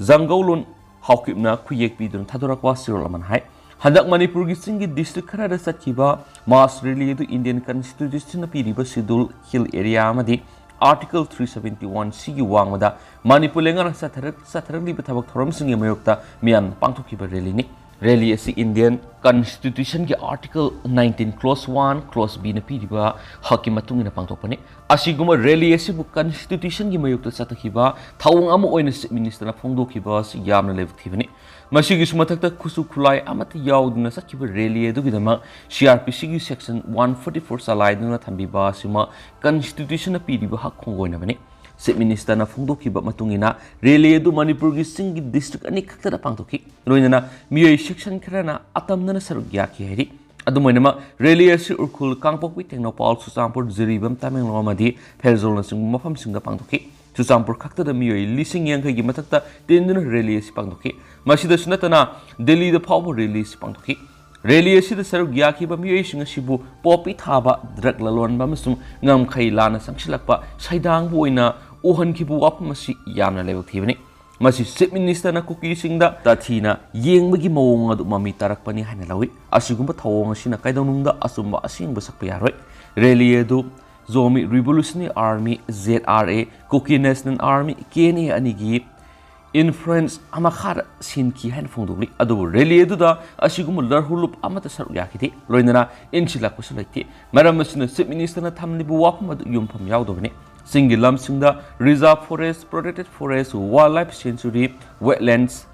ꯖꯪꯒꯧꯂꯣꯟ ꯍꯥꯎꯀꯤꯞꯅ ꯈꯨꯌꯦꯛ ꯄꯤꯗꯨꯅ ꯊꯥꯗꯣꯔꯛꯄ ꯆꯦꯔꯣꯜ ꯑꯃꯅ ꯍꯥꯏ, ꯍꯟꯗꯛ ꯃꯅꯤꯄꯨꯔꯒꯤ ꯆꯤꯡꯒꯤ ꯗꯤꯁꯇ꯭ꯔꯤꯛ ꯈꯔꯗ ꯆꯠꯈꯤꯕ ꯃꯥꯁ ꯔꯦꯂꯤ ꯑꯗꯨ ꯏꯟꯗꯤꯌꯟ ꯀꯟꯁꯇꯤꯇ꯭ꯌꯨꯁꯟꯅ ꯄꯤꯔꯤꯕ ꯁꯦꯗ꯭ꯌꯨꯜ ꯍꯤꯜ ꯑꯦꯔꯤꯌꯥ ꯑꯃꯗꯤ ꯑꯥꯔꯇꯤꯀꯜ ꯊ꯭ꯔꯤ ꯁꯕꯦꯟꯇꯤ ꯋꯥꯟ ꯁꯤꯒꯤ ꯋꯥꯡꯃꯗ ꯃꯅꯤꯄꯨꯔ ꯂꯩꯉꯥꯛꯅ ꯆꯠꯊꯔꯛ-, ꯆꯠꯊꯔꯛꯂꯤꯕ ꯊꯕꯛ ꯊꯧꯔꯝꯁꯤꯡꯒꯤ ꯃꯥꯌꯣꯛꯇ ꯃꯤꯌꯥꯝꯅ ꯄꯥꯡꯊꯣꯛꯈꯤꯕ ꯔꯦꯂꯤꯅꯤ꯫ ꯔꯦꯂꯤ ꯑꯁꯤ ꯏꯟꯗꯤꯌꯟ ꯀꯟꯁꯇꯤꯇ꯭ꯌꯨꯁꯟꯒꯤ article nineteen clause one clause ꯕꯤꯅ ꯄꯤꯔꯤꯕ ꯍꯛꯀꯤ ꯃꯇꯨꯡ ꯏꯟꯅ ꯄꯥꯡꯊꯣꯛꯄꯅꯤ꯫ ꯑꯁꯤꯒꯨꯝꯕ ꯔꯦꯂꯤ ꯑꯁꯤꯕꯨ ꯀꯟꯁꯇꯤꯇ꯭ꯌꯨꯁꯟꯒꯤ ꯃꯥꯌꯣꯛꯇ ꯆꯠꯊꯈꯤꯕ ꯊꯧꯑꯣꯡ ꯑꯃ ꯑꯣꯏꯅ ꯆꯤꯐ ꯃꯤꯅꯤꯁꯇꯔꯅ ꯐꯣꯡꯗꯣꯛꯈꯤꯕ ꯑꯁꯤ ꯌꯥꯝꯅ ꯂꯥꯏꯕꯛ ꯊꯤꯕꯅꯤ꯫ ꯃꯁꯤꯒꯤꯁꯨ ꯃꯊꯛꯇ ꯈꯨꯠꯁꯨ ꯈꯨꯠꯂꯥꯏ ꯑꯃꯠꯇ ꯌꯥꯎꯗꯅ ꯆꯠꯈꯤꯕ ꯔꯦꯂꯤ ꯑꯗꯨꯒꯤꯗꯃꯛ ꯁꯤ ꯑꯥꯔ ꯄꯤ ꯁꯤꯒꯤ ꯁꯦꯛꯁꯟ ꯋꯥꯟ ꯐꯣꯔꯇꯤ ꯐꯣꯔ ꯆꯂꯥꯏꯗꯨꯅ ꯊꯝꯕꯤꯕ ꯑꯁꯤꯃꯛ ꯀꯟꯁꯇꯤꯇ꯭ꯌꯨꯁꯟꯅ ꯄꯤꯔꯤꯕ ꯍꯛ ꯈꯣꯡꯒꯣꯏꯅꯕꯅꯤ꯫ ꯆꯤꯐ ꯃꯤꯅꯤꯁꯇꯔꯅ ꯐꯣꯡꯗꯣꯛꯈꯤꯕ ꯃꯇꯨꯡ ꯏꯟꯅ ꯔꯦꯂꯤ ꯑꯗꯨ ꯃꯅꯤꯄꯨꯔꯒꯤ ꯆꯤꯡꯒꯤ ꯗꯤꯁꯇ꯭ꯔꯤꯛ ꯑꯅꯤ ꯈꯛꯇꯗ ꯄꯥꯡꯊꯣꯛꯈꯤ꯫ ꯂꯣꯏꯅꯅ ꯃꯤꯑꯣꯏ ꯁꯦꯛꯁꯟ ꯈꯔꯅ ꯑꯇꯝꯅꯅ ꯁꯔꯨꯛ ꯌꯥꯈꯤ ꯍꯥꯏꯔꯤ꯫ ꯑꯗꯨꯝ ꯑꯣꯏꯅꯃꯛ, ꯔꯦꯂꯤ ꯑꯁꯤ ꯎꯈ꯭ꯔꯨꯜ, ꯀꯥꯡꯄꯣꯛꯄꯤ, ꯇꯦꯡꯅꯧꯄꯜ, ꯆꯨꯔꯆꯥꯟꯄꯨꯔ, ꯖꯤꯔꯤꯕꯥꯝ, ꯇꯃꯦꯡꯂꯣꯡ ꯑꯃꯗꯤ ꯐꯦꯔꯖꯧꯜꯅꯆꯤꯡꯕ ꯃꯐꯝꯁꯤꯡꯗ ꯄꯥꯡꯊꯣꯛꯈꯤ꯫ ꯆꯨꯔꯆꯥꯟꯄꯨꯔ ꯈꯛꯇꯗ ꯃꯤꯑꯣꯏ ꯂꯤꯁꯤꯡ ꯌꯥꯡꯈꯩꯒꯤ ꯃꯊꯛꯇ ꯇꯤꯟꯗꯨꯅ ꯔꯦꯂꯤ ꯑꯁꯤ ꯄꯥꯡꯊꯣꯛꯈꯤ꯫ ꯃꯁꯤꯗꯁꯨ ꯅꯠꯇꯅ, ꯗꯤꯜꯂꯤꯗ ꯐꯥꯎꯕ ꯔꯦꯂꯤ ꯑꯁꯤ ꯄꯥꯡꯊꯣꯛꯈꯤ꯫ ꯔꯦꯂꯤ ꯑꯁꯤꯗ ꯁꯔꯨꯛ ꯌꯥꯈꯤꯕ ꯃꯤꯑꯣꯏꯁꯤꯡ ꯑꯁꯤꯕꯨ ꯄꯣꯄꯤ ꯊꯥꯕ, ꯗ꯭ꯔꯒ ꯂꯂꯣꯟꯕ ꯑꯃꯁꯨꯡ ꯉꯝꯈꯩ ꯂꯥꯟꯅ ꯆꯪꯁꯤꯜꯂꯛꯄ ꯁꯩꯗꯥꯡꯕ ꯑꯣꯏꯅ ꯎꯍꯟꯈꯤꯕ ꯋꯥꯐꯝ ꯑꯁꯤ ꯌꯥꯝꯅ ꯂꯥꯏꯕꯛ ꯊꯤꯕꯅꯤ꯫ ꯃꯁꯤ ꯆꯤꯐ ꯃꯤꯅꯤꯁꯇꯔꯅ ꯀꯨꯀꯤꯁꯤꯡꯗ ꯇꯥꯊꯤꯅ ꯌꯦꯡꯕꯒꯤ ꯃꯑꯣꯡ ꯑꯗꯨ ꯃꯃꯤ ꯇꯥꯔꯛꯄꯅꯤ ꯍꯥꯏꯅ ꯂꯧꯏ꯫ ꯑꯁꯤꯒꯨꯝꯕ ꯊꯧꯑꯣꯡ ꯑꯁꯤꯅ ꯀꯩꯗꯧꯅꯨꯡꯗ ꯑꯆꯨꯝꯕ ꯑꯁꯦꯡꯕ ꯁꯛꯄ ꯌꯥꯔꯣꯏ꯫ ꯔꯦꯂꯤ ꯑꯗꯨ Zomi revolutionary army, Z R A, Kuki national army, K N ꯑꯦ ꯑꯅꯤꯒꯤ ꯏꯟꯐ꯭ꯂꯨꯌꯦꯟꯁ ꯃꯈꯥꯗ ꯁꯤꯟꯈꯤ ꯍꯥꯏꯅ ꯐꯣꯡꯗꯣꯛꯂꯤ꯫ ꯑꯗꯨꯕꯨ ꯔꯦꯂꯤ ꯑꯗꯨꯗ ꯑꯁꯤꯒꯨꯝꯕ ꯂꯔꯍꯨꯂꯨꯞ ꯑꯃꯠꯇ ꯁꯔꯨꯛ ꯌꯥꯈꯤꯗꯦ, ꯂꯣꯏꯅꯅ ꯏꯟꯁꯤꯜꯂꯛꯄꯁꯨ ꯂꯩꯇꯦ꯫ ꯃꯔꯝ ꯑꯁꯤꯅ ꯆꯤꯐ ꯃꯤꯅꯤꯁꯇꯔꯅ ꯊꯝꯂꯤꯕ ꯋꯥꯐꯝ ꯑꯗꯨ ꯌꯨꯝꯐꯝ ꯌꯥꯎꯗꯕꯅꯤ꯫ ꯆꯤꯡꯒꯤ ꯂꯝꯁꯤꯡꯗ reserve forest, protected forest, wildlife sanctuary, wetlands,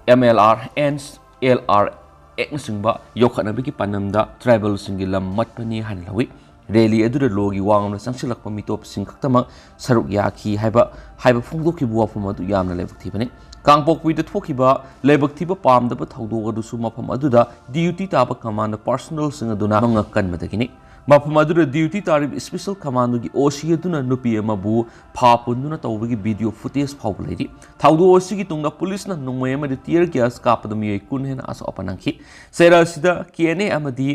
M L R and L R ꯑꯦꯛꯅꯆꯤꯡꯕ ꯌꯣꯛꯈꯠꯅꯕꯒꯤ ꯄꯥꯟꯗꯝꯗ ꯇ꯭ꯔꯥꯏꯕꯦꯜꯁꯤꯡꯒꯤ ꯂꯝ ꯃꯠꯄꯅꯤ ꯍꯥꯏꯅ ꯂꯧꯏ꯫ ꯔꯦꯂꯤ ꯑꯗꯨꯗ ꯂꯣꯒꯤ ꯋꯥꯉꯝꯅ ꯆꯪꯁꯤꯜꯂꯛꯄ ꯃꯤꯇꯣꯞꯁꯤꯡ ꯈꯛꯇꯃꯛ ꯁꯔꯨꯛ ꯌꯥꯈꯤ ꯍꯥꯏꯕ, ꯍꯥꯏꯕ ꯐꯣꯡꯗꯣꯛꯈꯤꯕ ꯋꯥꯐꯝ ꯑꯗꯨ ꯌꯥꯝꯅ ꯂꯥꯏꯕꯛ ꯊꯤꯕꯅꯤ꯫ ꯀꯥꯡꯄꯣꯛꯄꯤꯗ ꯊꯣꯛꯈꯤꯕ ꯂꯥꯏꯕꯛ ꯊꯤꯕ ꯄꯥꯝꯗꯕ ꯊꯧꯗꯣꯛ ꯑꯗꯨꯁꯨ ꯃꯐꯝ ꯑꯗꯨꯗ ꯗ꯭ꯌꯨꯇꯤ ꯇꯥꯕ ꯀꯃꯥꯟꯗꯣ ꯄꯥꯔꯁꯣꯅꯦꯜꯁꯤꯡ ꯑꯗꯨꯅ ꯃꯉꯛ ꯀꯟꯕꯗꯒꯤꯅꯤ꯫ ꯃꯐꯝ ꯑꯗꯨꯗ ꯗ꯭ꯌꯨꯇꯤ ꯇꯥꯔꯤꯕ ꯏꯁꯄꯤꯁꯦꯜ ꯀꯃꯥꯟꯗꯣꯒꯤ ꯑꯣ ꯁꯤ ꯑꯗꯨꯅ ꯅꯨꯄꯤ ꯑꯃꯕꯨ ꯐꯥ ꯄꯨꯟꯗꯨꯅ ꯇꯧꯕꯒꯤ ꯚꯤꯗꯤꯑꯣ ꯐꯨꯇꯦꯖ ꯐꯥꯎꯕ ꯂꯩꯔꯤ꯫ ꯊꯧꯗꯣꯛ ꯑꯁꯤꯒꯤ ꯇꯨꯡꯗ ꯄꯨꯂꯤꯁꯅ ꯅꯣꯡꯃꯩ ꯑꯃꯗꯤ ꯇꯤꯌꯔ ꯒ꯭ꯌꯥꯁ ꯀꯥꯞꯄꯗ ꯃꯤꯑꯣꯏ ꯀꯨꯟ ꯍꯦꯟꯅ ꯑꯁꯣꯛ ꯑꯄꯟ ꯅꯪꯈꯤ꯫ ꯆꯩꯔꯥ ꯑꯁꯤꯗ ꯀꯦ ꯑꯦꯟ ꯑꯦ ꯑꯃꯗꯤ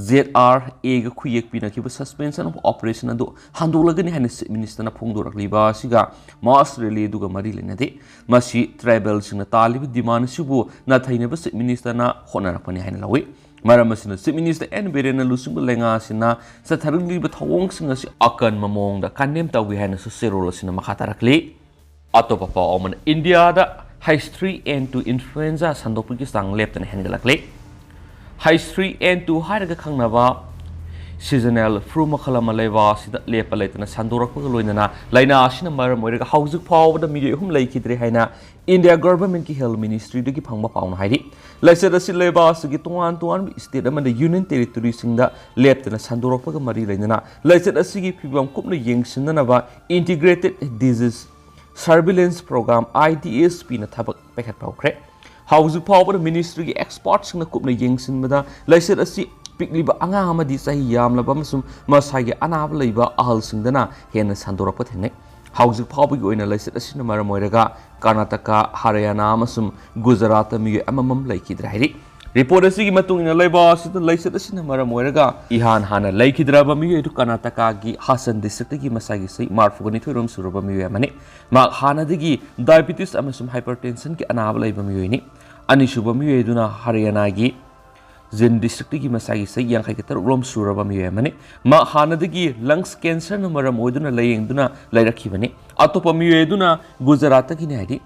ꯖꯦꯗ ꯑꯥꯔ ꯑꯦꯒ ꯈꯨꯌꯦꯛ ꯄꯤꯅꯈꯤꯕ suspension of operation ꯑꯗꯨ ꯍꯟꯗꯣꯛꯂꯒꯅꯤ ꯍꯥꯏꯅ ꯆꯤꯐ ꯃꯤꯅꯤꯁꯇꯔꯅ ꯐꯣꯡꯗꯣꯔꯛꯂꯤꯕ ꯑꯁꯤꯒ ꯃꯥꯔꯆ ꯔꯦꯂꯤ ꯑꯗꯨꯒ ꯃꯔꯤ ꯂꯩꯅꯗꯦ꯫ ꯃꯁꯤ ꯇ꯭ꯔꯥꯏꯕꯦꯜꯁꯤꯡꯅ ꯇꯥꯜꯂꯤꯕ ꯗꯤꯃꯥꯟ ꯑꯁꯤꯕꯨ ꯅꯥꯊꯩꯅꯕ ꯆꯤꯐ ꯃꯤꯅꯤꯁꯇꯔꯅ ꯍꯣꯠꯅꯔꯛꯄꯅꯤ ꯍꯥꯏꯅ ꯂꯧꯏ꯫ ꯃꯔꯝ ꯑꯁꯤꯅ ꯆꯤꯐ ꯃꯤꯅꯤꯁꯇꯔ ꯑꯦꯟ ꯕꯤꯔꯦꯟꯅ ꯂꯨꯆꯤꯡꯕ ꯂꯩꯉꯥꯛ ꯑꯁꯤꯅ ꯆꯠꯊꯔꯛꯂꯤꯕ ꯊꯧꯑꯣꯡꯁꯤꯡ ꯑꯁꯤ ꯑꯀꯟꯕ ꯃꯑꯣꯡꯗ ꯀꯟꯗꯦꯝ ꯇꯧꯏ ꯍꯥꯏꯅꯁꯨ ꯆꯦꯔꯣꯜ ꯑꯁꯤꯅ ꯃꯈꯥ ꯇꯥꯔꯛꯂꯤ꯫ ꯑꯇꯣꯞꯄ ꯄꯥꯎ ꯑꯃꯅ, ꯏꯟꯗꯤꯌꯥꯗ ꯍꯩꯁ ꯊ꯭ꯔꯤ ꯑꯦꯟ ꯇꯨ ꯏꯟꯐ꯭ꯂꯨꯑꯦꯟꯖꯥ ꯁꯟꯗꯣꯛꯄꯒꯤ ꯆꯥꯡ ꯂꯦꯞꯇꯅ ꯍꯦꯟꯒꯠꯂꯛꯂꯤ꯫ ꯍꯩꯁ ꯊ꯭ꯔꯤ ꯑꯦꯟ ꯇꯨ ꯍꯥꯏꯔꯒ ꯈꯪꯅꯕ ꯁꯤꯖꯅꯦꯜ ꯐ꯭ꯂꯨ ꯃꯈꯜ ꯑꯃ ꯂꯩꯕ ꯑꯁꯤꯗ ꯂꯦꯞꯄ ꯂꯩꯇꯅ ꯁꯟꯗꯣꯔꯛꯄꯒ ꯂꯣꯏꯅꯅ ꯂꯥꯏꯅꯥ ꯑꯁꯤꯅ ꯃꯔꯝ ꯑꯣꯏꯔꯒ ꯍꯧꯖꯤꯛ ꯐꯥꯎꯕꯗ ꯃꯤꯑꯣꯏ ꯑꯍꯨꯝ ꯂꯩꯈꯤꯗ꯭ꯔꯦ ꯍꯥꯏꯅ ꯏꯟꯗꯤꯌꯥ ꯒꯚꯔꯟꯃꯦꯟꯠꯀꯤ ꯍꯦꯜꯊ ꯃꯤꯅꯤꯁꯇ꯭ꯔꯤꯗꯒꯤ ꯐꯪꯕ ꯄꯥꯎꯅ ꯍꯥꯏꯔꯤ꯫ ꯂꯥꯏꯆꯠ ꯑꯁꯤ ꯂꯩꯕꯥꯛ ꯑꯁꯤꯒꯤ ꯇꯣꯉꯥꯟ ꯇꯣꯉꯥꯟꯕ ꯁ꯭ꯇꯦꯠ ꯑꯃꯗꯤ ꯌꯨꯅꯤꯌꯟ ꯇꯦꯔꯤꯇꯣꯔꯤꯁꯤꯡꯗ ꯂꯦꯞꯇꯅ ꯁꯟꯗꯣꯔꯛꯄꯒ ꯃꯔꯤ ꯂꯩꯅꯅ ꯂꯥꯏꯆꯠ ꯑꯁꯤꯒꯤ ꯐꯤꯕꯝ ꯀꯨꯞꯅ ꯌꯦꯡꯁꯤꯟꯅꯅꯕ integrated disease surveillance programme, I D S ꯄꯤꯅ ꯊꯕꯛ ꯄꯥꯏꯈꯠꯄ ꯍꯧꯈ꯭ꯔꯦ꯫ ꯍꯧꯖꯤꯛ ꯐꯥꯎꯕꯗ ꯃꯤꯅꯤꯁꯇ꯭ꯔꯤꯒꯤ ꯑꯦꯛꯁꯄꯔꯠꯁꯤꯡꯅ ꯀꯨꯞꯅ ꯌꯦꯡꯁꯤꯟꯕꯗ ꯂꯥꯏꯆꯠ ꯑꯁꯤ ꯄꯤꯛꯂꯤꯕ ꯑꯉꯥꯡ ꯑꯃꯗꯤ ꯆꯍꯤ ꯌꯥꯝꯂꯕ ꯑꯃꯁꯨꯡ ꯃꯁꯥꯒꯤ ꯑꯅꯥꯕ ꯂꯩꯕ ꯑꯍꯜꯁꯤꯡꯗꯅ ꯍꯦꯟꯅ ꯁꯟꯗꯣꯔꯛꯄ ꯊꯦꯡꯅꯩ꯫ ꯍꯧꯖꯤꯛ ꯐꯥꯎꯕꯒꯤ ꯑꯣꯏꯅ ꯂꯥꯏꯆꯠ ꯑꯁꯤꯅ ꯃꯔꯝ ꯑꯣꯏꯔꯒ ꯀꯔꯅꯥꯇꯀꯥ, ꯍꯔꯤꯌꯥꯅꯥ ꯑꯃꯁꯨꯡ ꯒꯨꯖꯔꯥꯠꯇ ꯃꯤꯑꯣꯏ ꯑꯃꯃꯝ ꯂꯩꯈꯤꯗ꯭ꯔꯦ ꯍꯥꯏꯔꯤ꯫ ꯔꯤꯄꯣꯔꯠ ꯑꯁꯤꯒꯤ ꯃꯇꯨꯡ ꯏꯟꯅ ꯂꯩꯕꯥꯛ ꯑꯁꯤꯗ ꯂꯥꯏꯆꯠ ꯑꯁꯤꯅ ꯃꯔꯝ ꯑꯣꯏꯔꯒ ꯏꯍꯥꯟ ꯍꯥꯟꯅ ꯂꯩꯈꯤꯗ꯭ꯔꯕ ꯃꯤꯑꯣꯏ ꯑꯗꯨ ꯀꯔꯅꯥꯇꯀꯥꯒꯤ ꯍꯥꯁꯟ ꯗꯤꯁꯇ꯭ꯔꯤꯛꯇꯒꯤ ꯃꯁꯥꯒꯤ ꯆꯍꯤ ꯃꯔꯤꯐꯨꯒ ꯅꯤꯊꯣꯏ ꯔꯣꯝ ꯁꯨꯔꯕ ꯃꯤꯑꯣꯏ ꯑꯃꯅꯤ꯫ ꯃꯍꯥꯛ ꯍꯥꯟꯅꯗꯒꯤ ꯗꯥꯏꯕꯤꯇꯤꯁ ꯑꯃꯁꯨꯡ ꯍꯥꯏꯄꯔꯇꯦꯟꯁꯟꯒꯤ ꯑꯅꯥꯕ ꯂꯩꯕ ꯃꯤꯑꯣꯏꯅꯤ꯫ ꯑꯅꯤꯁꯨꯕ ꯃꯤꯑꯣꯏ ꯑꯗꯨꯅ ꯍꯔꯤꯌꯥꯅꯥꯒꯤ ꯖꯤꯟ ꯗꯤꯁꯇ꯭ꯔꯤꯛꯇꯒꯤ ꯃꯁꯥꯒꯤ ꯆꯍꯤ ꯌꯥꯡꯈꯩꯒ ꯇꯔꯨꯛ ꯔꯣꯝ ꯁꯨꯔꯕ ꯃꯤꯑꯣꯏ ꯑꯃꯅꯤ꯫ ꯃꯍꯥꯛ ꯍꯥꯟꯅꯗꯒꯤ ꯂꯪꯁ ꯀꯦꯟꯁꯔꯅ ꯃꯔꯝ ꯑꯣꯏꯗꯨꯅ ꯂꯥꯌꯦꯡꯗꯨꯅ ꯂꯩꯔꯛꯈꯤꯕꯅꯤ꯫ ꯑꯇꯣꯞꯄ ꯃꯤꯑꯣꯏ ꯑꯗꯨꯅ ꯒꯨꯖꯔꯥꯠꯇꯒꯤꯅꯤ ꯍꯥꯏꯔꯤ꯫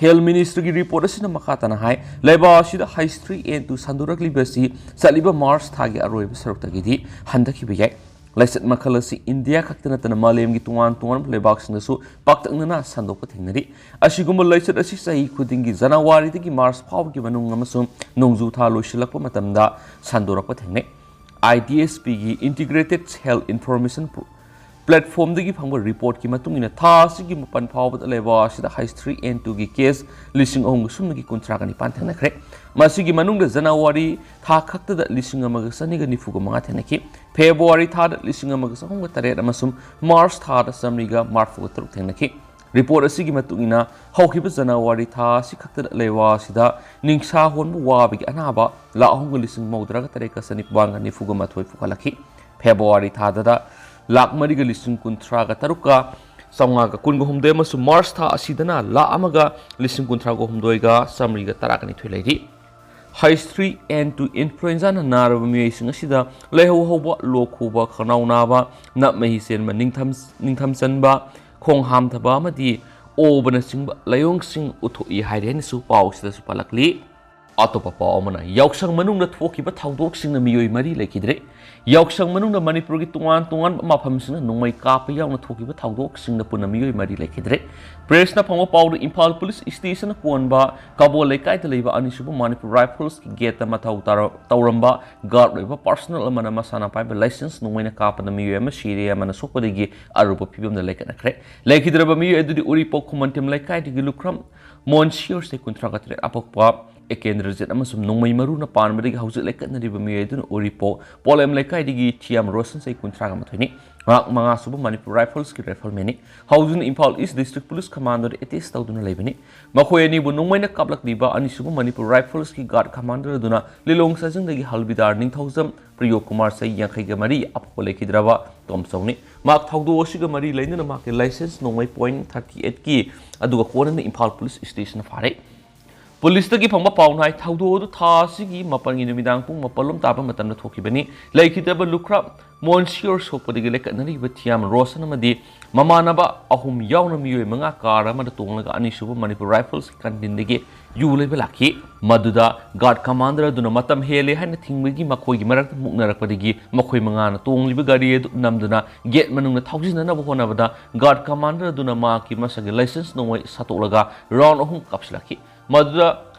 Health Ministryꯒꯤ report ꯑꯁꯤꯅ ꯃꯈꯥ ꯇꯥꯅ ꯍꯥꯏ, ꯂꯩꯕꯥꯛ ꯑꯁꯤꯗ H three N two ꯁꯟꯗꯣꯔꯛꯂꯤꯕ ꯑꯁꯤ ꯆꯠꯂꯤꯕ March ꯊꯥꯒꯤ ꯑꯔꯣꯏꯕ ꯁꯔꯨꯛꯇꯒꯤꯗꯤ ꯍꯟꯊꯈꯤꯕ ꯌꯥꯏ꯫ ꯂꯥꯏꯆꯠ ꯃꯈꯜ ꯑꯁꯤ ꯏꯟꯗꯤꯌꯥ ꯈꯛꯇ ꯅꯠꯇꯅ ꯃꯥꯂꯦꯝꯒꯤ ꯇꯣꯉꯥꯟ ꯇꯣꯉꯥꯟꯕ ꯂꯩꯕꯥꯛꯁꯤꯡꯗꯁꯨ ꯄꯥꯛꯇꯛꯅꯅ ꯁꯟꯗꯣꯛꯄ ꯊꯦꯡꯅꯔꯤ꯫ ꯑꯁꯤꯒꯨꯝꯕ ꯂꯥꯏꯆꯠ ꯑꯁꯤ ꯆꯍꯤ ꯈꯨꯗꯤꯡꯒꯤ ꯖꯅꯋꯥꯔꯤꯗꯒꯤ ꯃꯥꯔꯆ ꯐꯥꯎꯕꯒꯤ ꯃꯅꯨꯡ ꯑꯃꯁꯨꯡ ꯅꯣꯡꯖꯨ ꯊꯥ ꯂꯣꯏꯁꯤꯜꯂꯛꯄ ꯃꯇꯝꯗ ꯁꯟꯗꯣꯔꯛꯄ ꯊꯦꯡꯅꯩ꯫ IDSPꯒꯤ Integrated Health Information Platformꯗꯒꯤ ꯐꯪꯕ reportꯀꯤ ꯃꯇꯨꯡ ꯏꯟꯅ, ꯊꯥ ꯑꯁꯤꯒꯤ ꯃꯥꯄꯟ ꯐꯥꯎꯕꯗ ꯂꯩꯕꯥꯛ ꯑꯁꯤꯗ H three N twoꯒꯤ case ꯂꯤꯁꯤꯡ ꯑꯍꯨꯝꯒ ꯁꯨꯞꯅꯒꯤ ꯀꯨꯟꯊ꯭ꯔꯥꯒ ꯅꯤꯄꯥꯟ ꯊꯦꯡꯅꯈ꯭ꯔꯦ꯫ ꯃꯁꯤꯒꯤ ꯃꯅꯨꯡꯗ ꯖꯅꯋꯥꯔꯤ ꯊꯥ ꯈꯛꯇꯗ ꯂꯤꯁꯤꯡ ꯑꯃꯒ ꯆꯅꯤꯒ ꯅꯤꯐꯨꯒ ꯃꯉꯥ ꯊꯦꯡꯅꯈꯤ꯫ ꯐꯦꯕ꯭ꯔꯨꯋꯥꯔꯤ ꯊꯥꯗ ꯂꯤꯁꯤꯡ ꯑꯃꯒ ꯆꯍꯨꯝꯒ ꯇꯔꯦꯠ ꯑꯃꯁꯨꯡ ꯃꯥꯔꯆ ꯊꯥꯗ ꯆꯥꯃꯔꯤꯒ ꯃꯔꯤꯐꯨꯒ ꯇꯔꯨꯛ ꯊꯦꯡꯅꯈꯤ꯫ Report ꯑꯁꯤꯒꯤ ꯃꯇꯨꯡ ꯏꯟꯅ, ꯍꯧꯈꯤꯕ ꯖꯅꯋꯥꯔꯤ ꯊꯥ ꯑꯁꯤ ꯈꯛꯇꯗ ꯂꯩꯕꯥꯛ ꯑꯁꯤꯗ ꯅꯤꯡꯁꯥ ꯍꯣꯟꯕ ꯋꯥꯕꯒꯤ ꯑꯅꯥꯕ ꯂꯥꯈ ꯑꯍꯨꯝꯒ ꯂꯤꯁꯤꯡ ꯃꯧꯗ꯭ꯔꯥꯒ ꯇꯔꯦꯠꯀ ꯆꯅꯤꯄꯥꯟꯒ ꯅꯤꯐꯨꯒ ꯂꯥꯛꯈꯤ꯫ ꯐꯦꯕ꯭ꯔꯨꯋꯥꯔꯤ ꯊꯥꯗ ꯂꯥꯈ ꯃꯔꯤꯒ ꯂꯤꯁꯤꯡ ꯀꯨꯟꯊ꯭ꯔꯥꯒ ꯇꯔꯨꯛꯀ ꯆꯥꯝꯃꯉꯥꯒ ꯀꯨꯟꯒ ꯍꯨꯝꯗꯣꯏ ꯑꯃꯁꯨꯡ ꯃꯥꯔꯆ ꯊꯥ ꯑꯁꯤꯗꯅ ꯂꯥꯈ ꯑꯃꯒ ꯂꯤꯁꯤꯡ ꯀꯨꯟꯊ꯭ꯔꯥꯒ ꯍꯨꯝꯗꯣꯏꯒ ꯆꯥꯃꯔꯤꯒ ꯇꯔꯥꯒ ꯅꯤꯊꯣꯏ ꯂꯩꯔꯤ꯫ H three N two influenzaꯅ ꯅꯥꯔꯕ ꯃꯤꯑꯣꯏꯁꯤꯡ ꯑꯁꯤꯗ ꯂꯥꯏꯍꯧ ꯍꯧꯕ, ꯂꯣꯛ ꯈꯨꯕ, ꯈꯅꯥꯎ ꯅꯥꯕ, ꯅꯞ ꯃꯍꯤ ꯆꯦꯟꯕ, ꯅꯤꯡꯊꯝ, ꯅꯤꯡꯊꯝ ꯆꯟꯕ, ꯈꯣꯡ ꯍꯥꯝꯊꯕ ꯑꯃꯗꯤ ꯑꯣꯕꯅꯆꯤꯡꯕ ꯂꯥꯏꯑꯣꯡꯁꯤꯡ ꯎꯠꯊꯣꯛꯏ ꯍꯥꯏꯔꯤ ꯍꯥꯏꯅꯁꯨ ꯄꯥꯎ ꯑꯁꯤꯗꯁꯨ ꯄꯜꯂꯛꯂꯤ꯫ ꯑꯇꯣꯞꯄ ꯄꯥꯎ ꯑꯃꯅ, ꯌꯥꯎꯁꯪ ꯃꯅꯨꯡꯗ ꯊꯣꯛꯈꯤꯕ ꯊꯧꯗꯣꯛꯁꯤꯡꯅ ꯃꯤꯑꯣꯏ ꯃꯔꯤ ꯂꯩꯈꯤꯗ꯭ꯔꯦ꯫ ꯌꯥꯎꯁꯪ ꯃꯅꯨꯡꯗ ꯃꯅꯤꯄꯨꯔꯒꯤ ꯇꯣꯉꯥꯟ ꯇꯣꯉꯥꯟꯕ ꯃꯐꯝꯁꯤꯡꯗ ꯅꯣꯡꯃꯩ ꯀꯥꯞꯄ ꯌꯥꯎꯅ ꯊꯣꯛꯈꯤꯕ ꯊꯧꯗꯣꯛꯁꯤꯡꯗ ꯄꯨꯟꯅ ꯃꯤꯑꯣꯏ ꯃꯔꯤ ꯂꯩꯈꯤꯗ꯭ꯔꯦ꯫ Pressꯅ ꯐꯪꯕ ꯄꯥꯎꯗ, ꯏꯝꯐꯥꯜ ꯄꯨꯂꯤꯁ ꯁ꯭ꯇꯦꯁꯟ ꯀꯣꯟꯕ ꯀꯕꯣ ꯂꯩꯀꯥꯏꯗ ꯂꯩꯕ ꯑꯅꯤꯁꯨꯕ ꯃꯅꯤꯄꯨꯔ ꯔꯥꯏꯐꯜꯁꯀꯤ ꯒꯦꯠꯇ ꯃꯊꯧ ꯇꯧꯔ-, ꯇꯧꯔꯝꯕ ꯒꯥꯔꯗ ꯑꯣꯏꯕ ꯄꯥꯔꯁꯣꯅꯦꯜ ꯑꯃꯅ ꯃꯁꯥꯅ ꯄꯥꯏꯕ ꯂꯥꯏꯁꯦꯟꯁ ꯅꯣꯡꯃꯩꯅ ꯀꯥꯞꯄꯗ ꯃꯤꯑꯣꯏ ꯑꯃ ꯁꯤꯔꯦ, ꯑꯃꯅ ꯁꯣꯛꯄꯗꯒꯤ ꯑꯔꯨꯕ ꯐꯤꯕꯝꯗ ꯂꯩꯈꯠꯅꯈ꯭ꯔꯦ꯫ ꯂꯩꯈꯤꯗ꯭ꯔꯕ ꯃꯤꯑꯣꯏ ꯑꯗꯨꯗꯤ ꯎꯔꯤꯄꯣꯛ ꯈꯨꯃꯟꯊꯦꯝ ꯂꯩꯀꯥꯏꯗꯒꯤ ꯂꯨꯈ꯭ꯔꯝ ꯃꯣꯟꯁꯤꯌꯣꯔ, ꯆꯍꯤ ꯀꯨꯟꯊ꯭ꯔꯥꯒ ꯇꯔꯦꯠ, ꯑꯄꯣꯛꯄ ꯑꯦꯀꯦꯟꯗ꯭ꯔꯖꯤꯠ ꯑꯃꯁꯨꯡ ꯅꯣꯡꯃꯩ ꯃꯔꯨꯅ ꯄꯥꯟꯕꯗꯒꯤ ꯍꯧꯖꯤꯛ ꯂꯩꯈꯠꯅꯔꯤꯕ ꯃꯤꯑꯣꯏ ꯑꯗꯨꯅ ꯎꯔꯤꯄꯣꯛ ꯄꯣꯂꯦꯝ ꯂꯩꯀꯥꯏꯗꯒꯤ ꯊꯤꯌꯥꯝ ꯔꯣꯁꯟ, ꯆꯍꯤ ꯀꯨꯟꯊ꯭ꯔꯥꯒ ꯃꯥꯊꯣꯏꯅꯤ꯫ ꯃꯍꯥꯛ ꯃꯉꯥꯁꯨꯕ ꯃꯅꯤꯄꯨꯔ ꯔꯥꯏꯐꯜꯁꯀꯤ ꯔꯥꯏꯐꯜꯃꯦꯟꯅꯤ꯫ ꯍꯧꯖꯤꯛꯅ ꯏꯝꯐꯥꯜ ꯏꯁ ꯗꯤꯁꯇ꯭ꯔꯤꯛ ꯄꯨꯂꯤꯁ ꯀꯃꯥꯟꯗꯣꯗ ꯑꯦꯇꯦꯆ ꯇꯧꯗꯨꯅ ꯂꯩꯕꯅꯤ꯫ ꯃꯈꯣꯏ ꯑꯅꯤꯕꯨ ꯅꯣꯡꯃꯩꯅ ꯀꯥꯞꯂꯛꯂꯤꯕ ꯑꯅꯤꯁꯨꯕ ꯃꯅꯤꯄꯨꯔ ꯔꯥꯏꯐꯜꯁꯀꯤ ꯒꯥꯔꯗ ꯀꯃꯥꯟꯗꯔ ꯑꯗꯨꯅ ꯂꯤꯂꯣꯡ ꯆꯥꯖꯤꯡꯗꯒꯤ ꯍꯜꯕꯤꯗꯥꯔ ꯅꯤꯡꯊꯧꯖꯝ ꯄ꯭ꯔꯤꯌꯣ ꯀꯨꯃꯥꯔ, ꯆꯍꯤ ꯌꯥꯡꯈꯩꯒ ꯃꯔꯤ, ꯑꯄꯣꯛꯄ ꯂꯩꯈꯤꯗ꯭ꯔꯕ ꯇꯣꯝꯆꯧꯅꯤ꯫ ꯃꯍꯥꯛ ꯊꯧꯗꯣꯛ ꯑꯁꯤꯒ ꯃꯔꯤ ꯂꯩꯅꯅ ꯃꯍꯥꯛꯀꯤ ꯂꯥꯏꯁꯦꯟꯁ ꯅꯣꯡꯃꯩ ꯄꯣꯏꯟ ꯊꯥꯔꯇꯤ ꯑꯩꯠꯀꯤ ꯑꯗꯨꯒ ꯀꯣꯟꯅꯅ ꯏꯝꯐꯥꯜ ꯄꯨꯂꯤꯁ ꯁ꯭ꯇꯦꯁꯟꯗ ꯐꯥꯔꯦ꯫ ꯄꯨꯂꯤꯁꯇꯒꯤ ꯐꯪꯕ ꯄꯥꯎꯅ ꯍꯥꯏ, ꯊꯧꯗꯣꯛ ꯑꯗꯨ ꯊꯥ ꯑꯁꯤꯒꯤ ꯃꯥꯄꯟꯒꯤ ꯅꯨꯃꯤꯗꯥꯡ ꯄꯨꯡ ꯃꯥꯄꯜ ꯂꯣꯝ ꯇꯥꯕ ꯃꯇꯝꯗ ꯊꯣꯛꯈꯤꯕꯅꯤ꯫ ꯂꯩꯈꯤꯗꯕ ꯂꯨꯈ꯭ꯔꯥ ꯃꯣꯟꯁꯤꯌꯣꯔ ꯁꯣꯛꯄꯗꯒꯤ ꯂꯩꯈꯠꯅꯔꯤꯕ ꯊꯤꯌꯥꯝ ꯔꯣꯁꯟ ꯑꯃꯗꯤ ꯃꯃꯥꯟꯅꯕ ꯑꯍꯨꯝ ꯌꯥꯎꯅ ꯃꯤꯑꯣꯏ ꯃꯉꯥ ꯀꯥꯔ ꯑꯃꯗ ꯇꯣꯡꯂꯒ ꯑꯅꯤꯁꯨꯕ ꯃꯅꯤꯄꯨꯔ ꯔꯥꯏꯐꯜꯁꯀꯤ ꯀꯥꯟꯇꯤꯟꯗꯒꯤ ꯌꯨ ꯂꯩꯕ ꯂꯥꯛꯈꯤ꯫ ꯃꯗꯨꯗ ꯒꯥꯔꯗ ꯀꯃꯥꯟꯗꯔ ꯑꯗꯨꯅ ꯃꯇꯝ ꯍꯦꯜꯂꯦ ꯍꯥꯏꯅ ꯊꯤꯡꯕꯒꯤ ꯃꯈꯣꯏꯒꯤ ꯃꯔꯛꯇ ꯃꯨꯛꯅꯔꯛꯄꯗꯒꯤ ꯃꯈꯣꯏ ꯃꯉꯥꯅ ꯇꯣꯡꯂꯤꯕ ꯒꯥꯔꯤ ꯑꯗꯨ ꯅꯝꯗꯨꯅ ꯒꯦꯠ ꯃꯅꯨꯡꯗ ꯊꯧꯖꯤꯟꯅꯅꯕ ꯍꯣꯠꯅꯕꯗ ꯒꯥꯔꯗ ꯀꯃꯥꯟꯗꯔ ꯑꯗꯨꯅ ꯃꯍꯥꯛꯀꯤ ꯃꯁꯥꯒꯤ ꯂꯥꯏꯁꯦꯟꯁ ꯅꯣꯡꯃꯩ ꯁꯠꯇꯣꯛꯂꯒ ꯔꯥꯎꯟ ꯑꯍꯨꯝ ꯀꯥꯞꯁꯤꯜꯂꯛꯈꯤ꯫ ꯃꯗꯨꯗ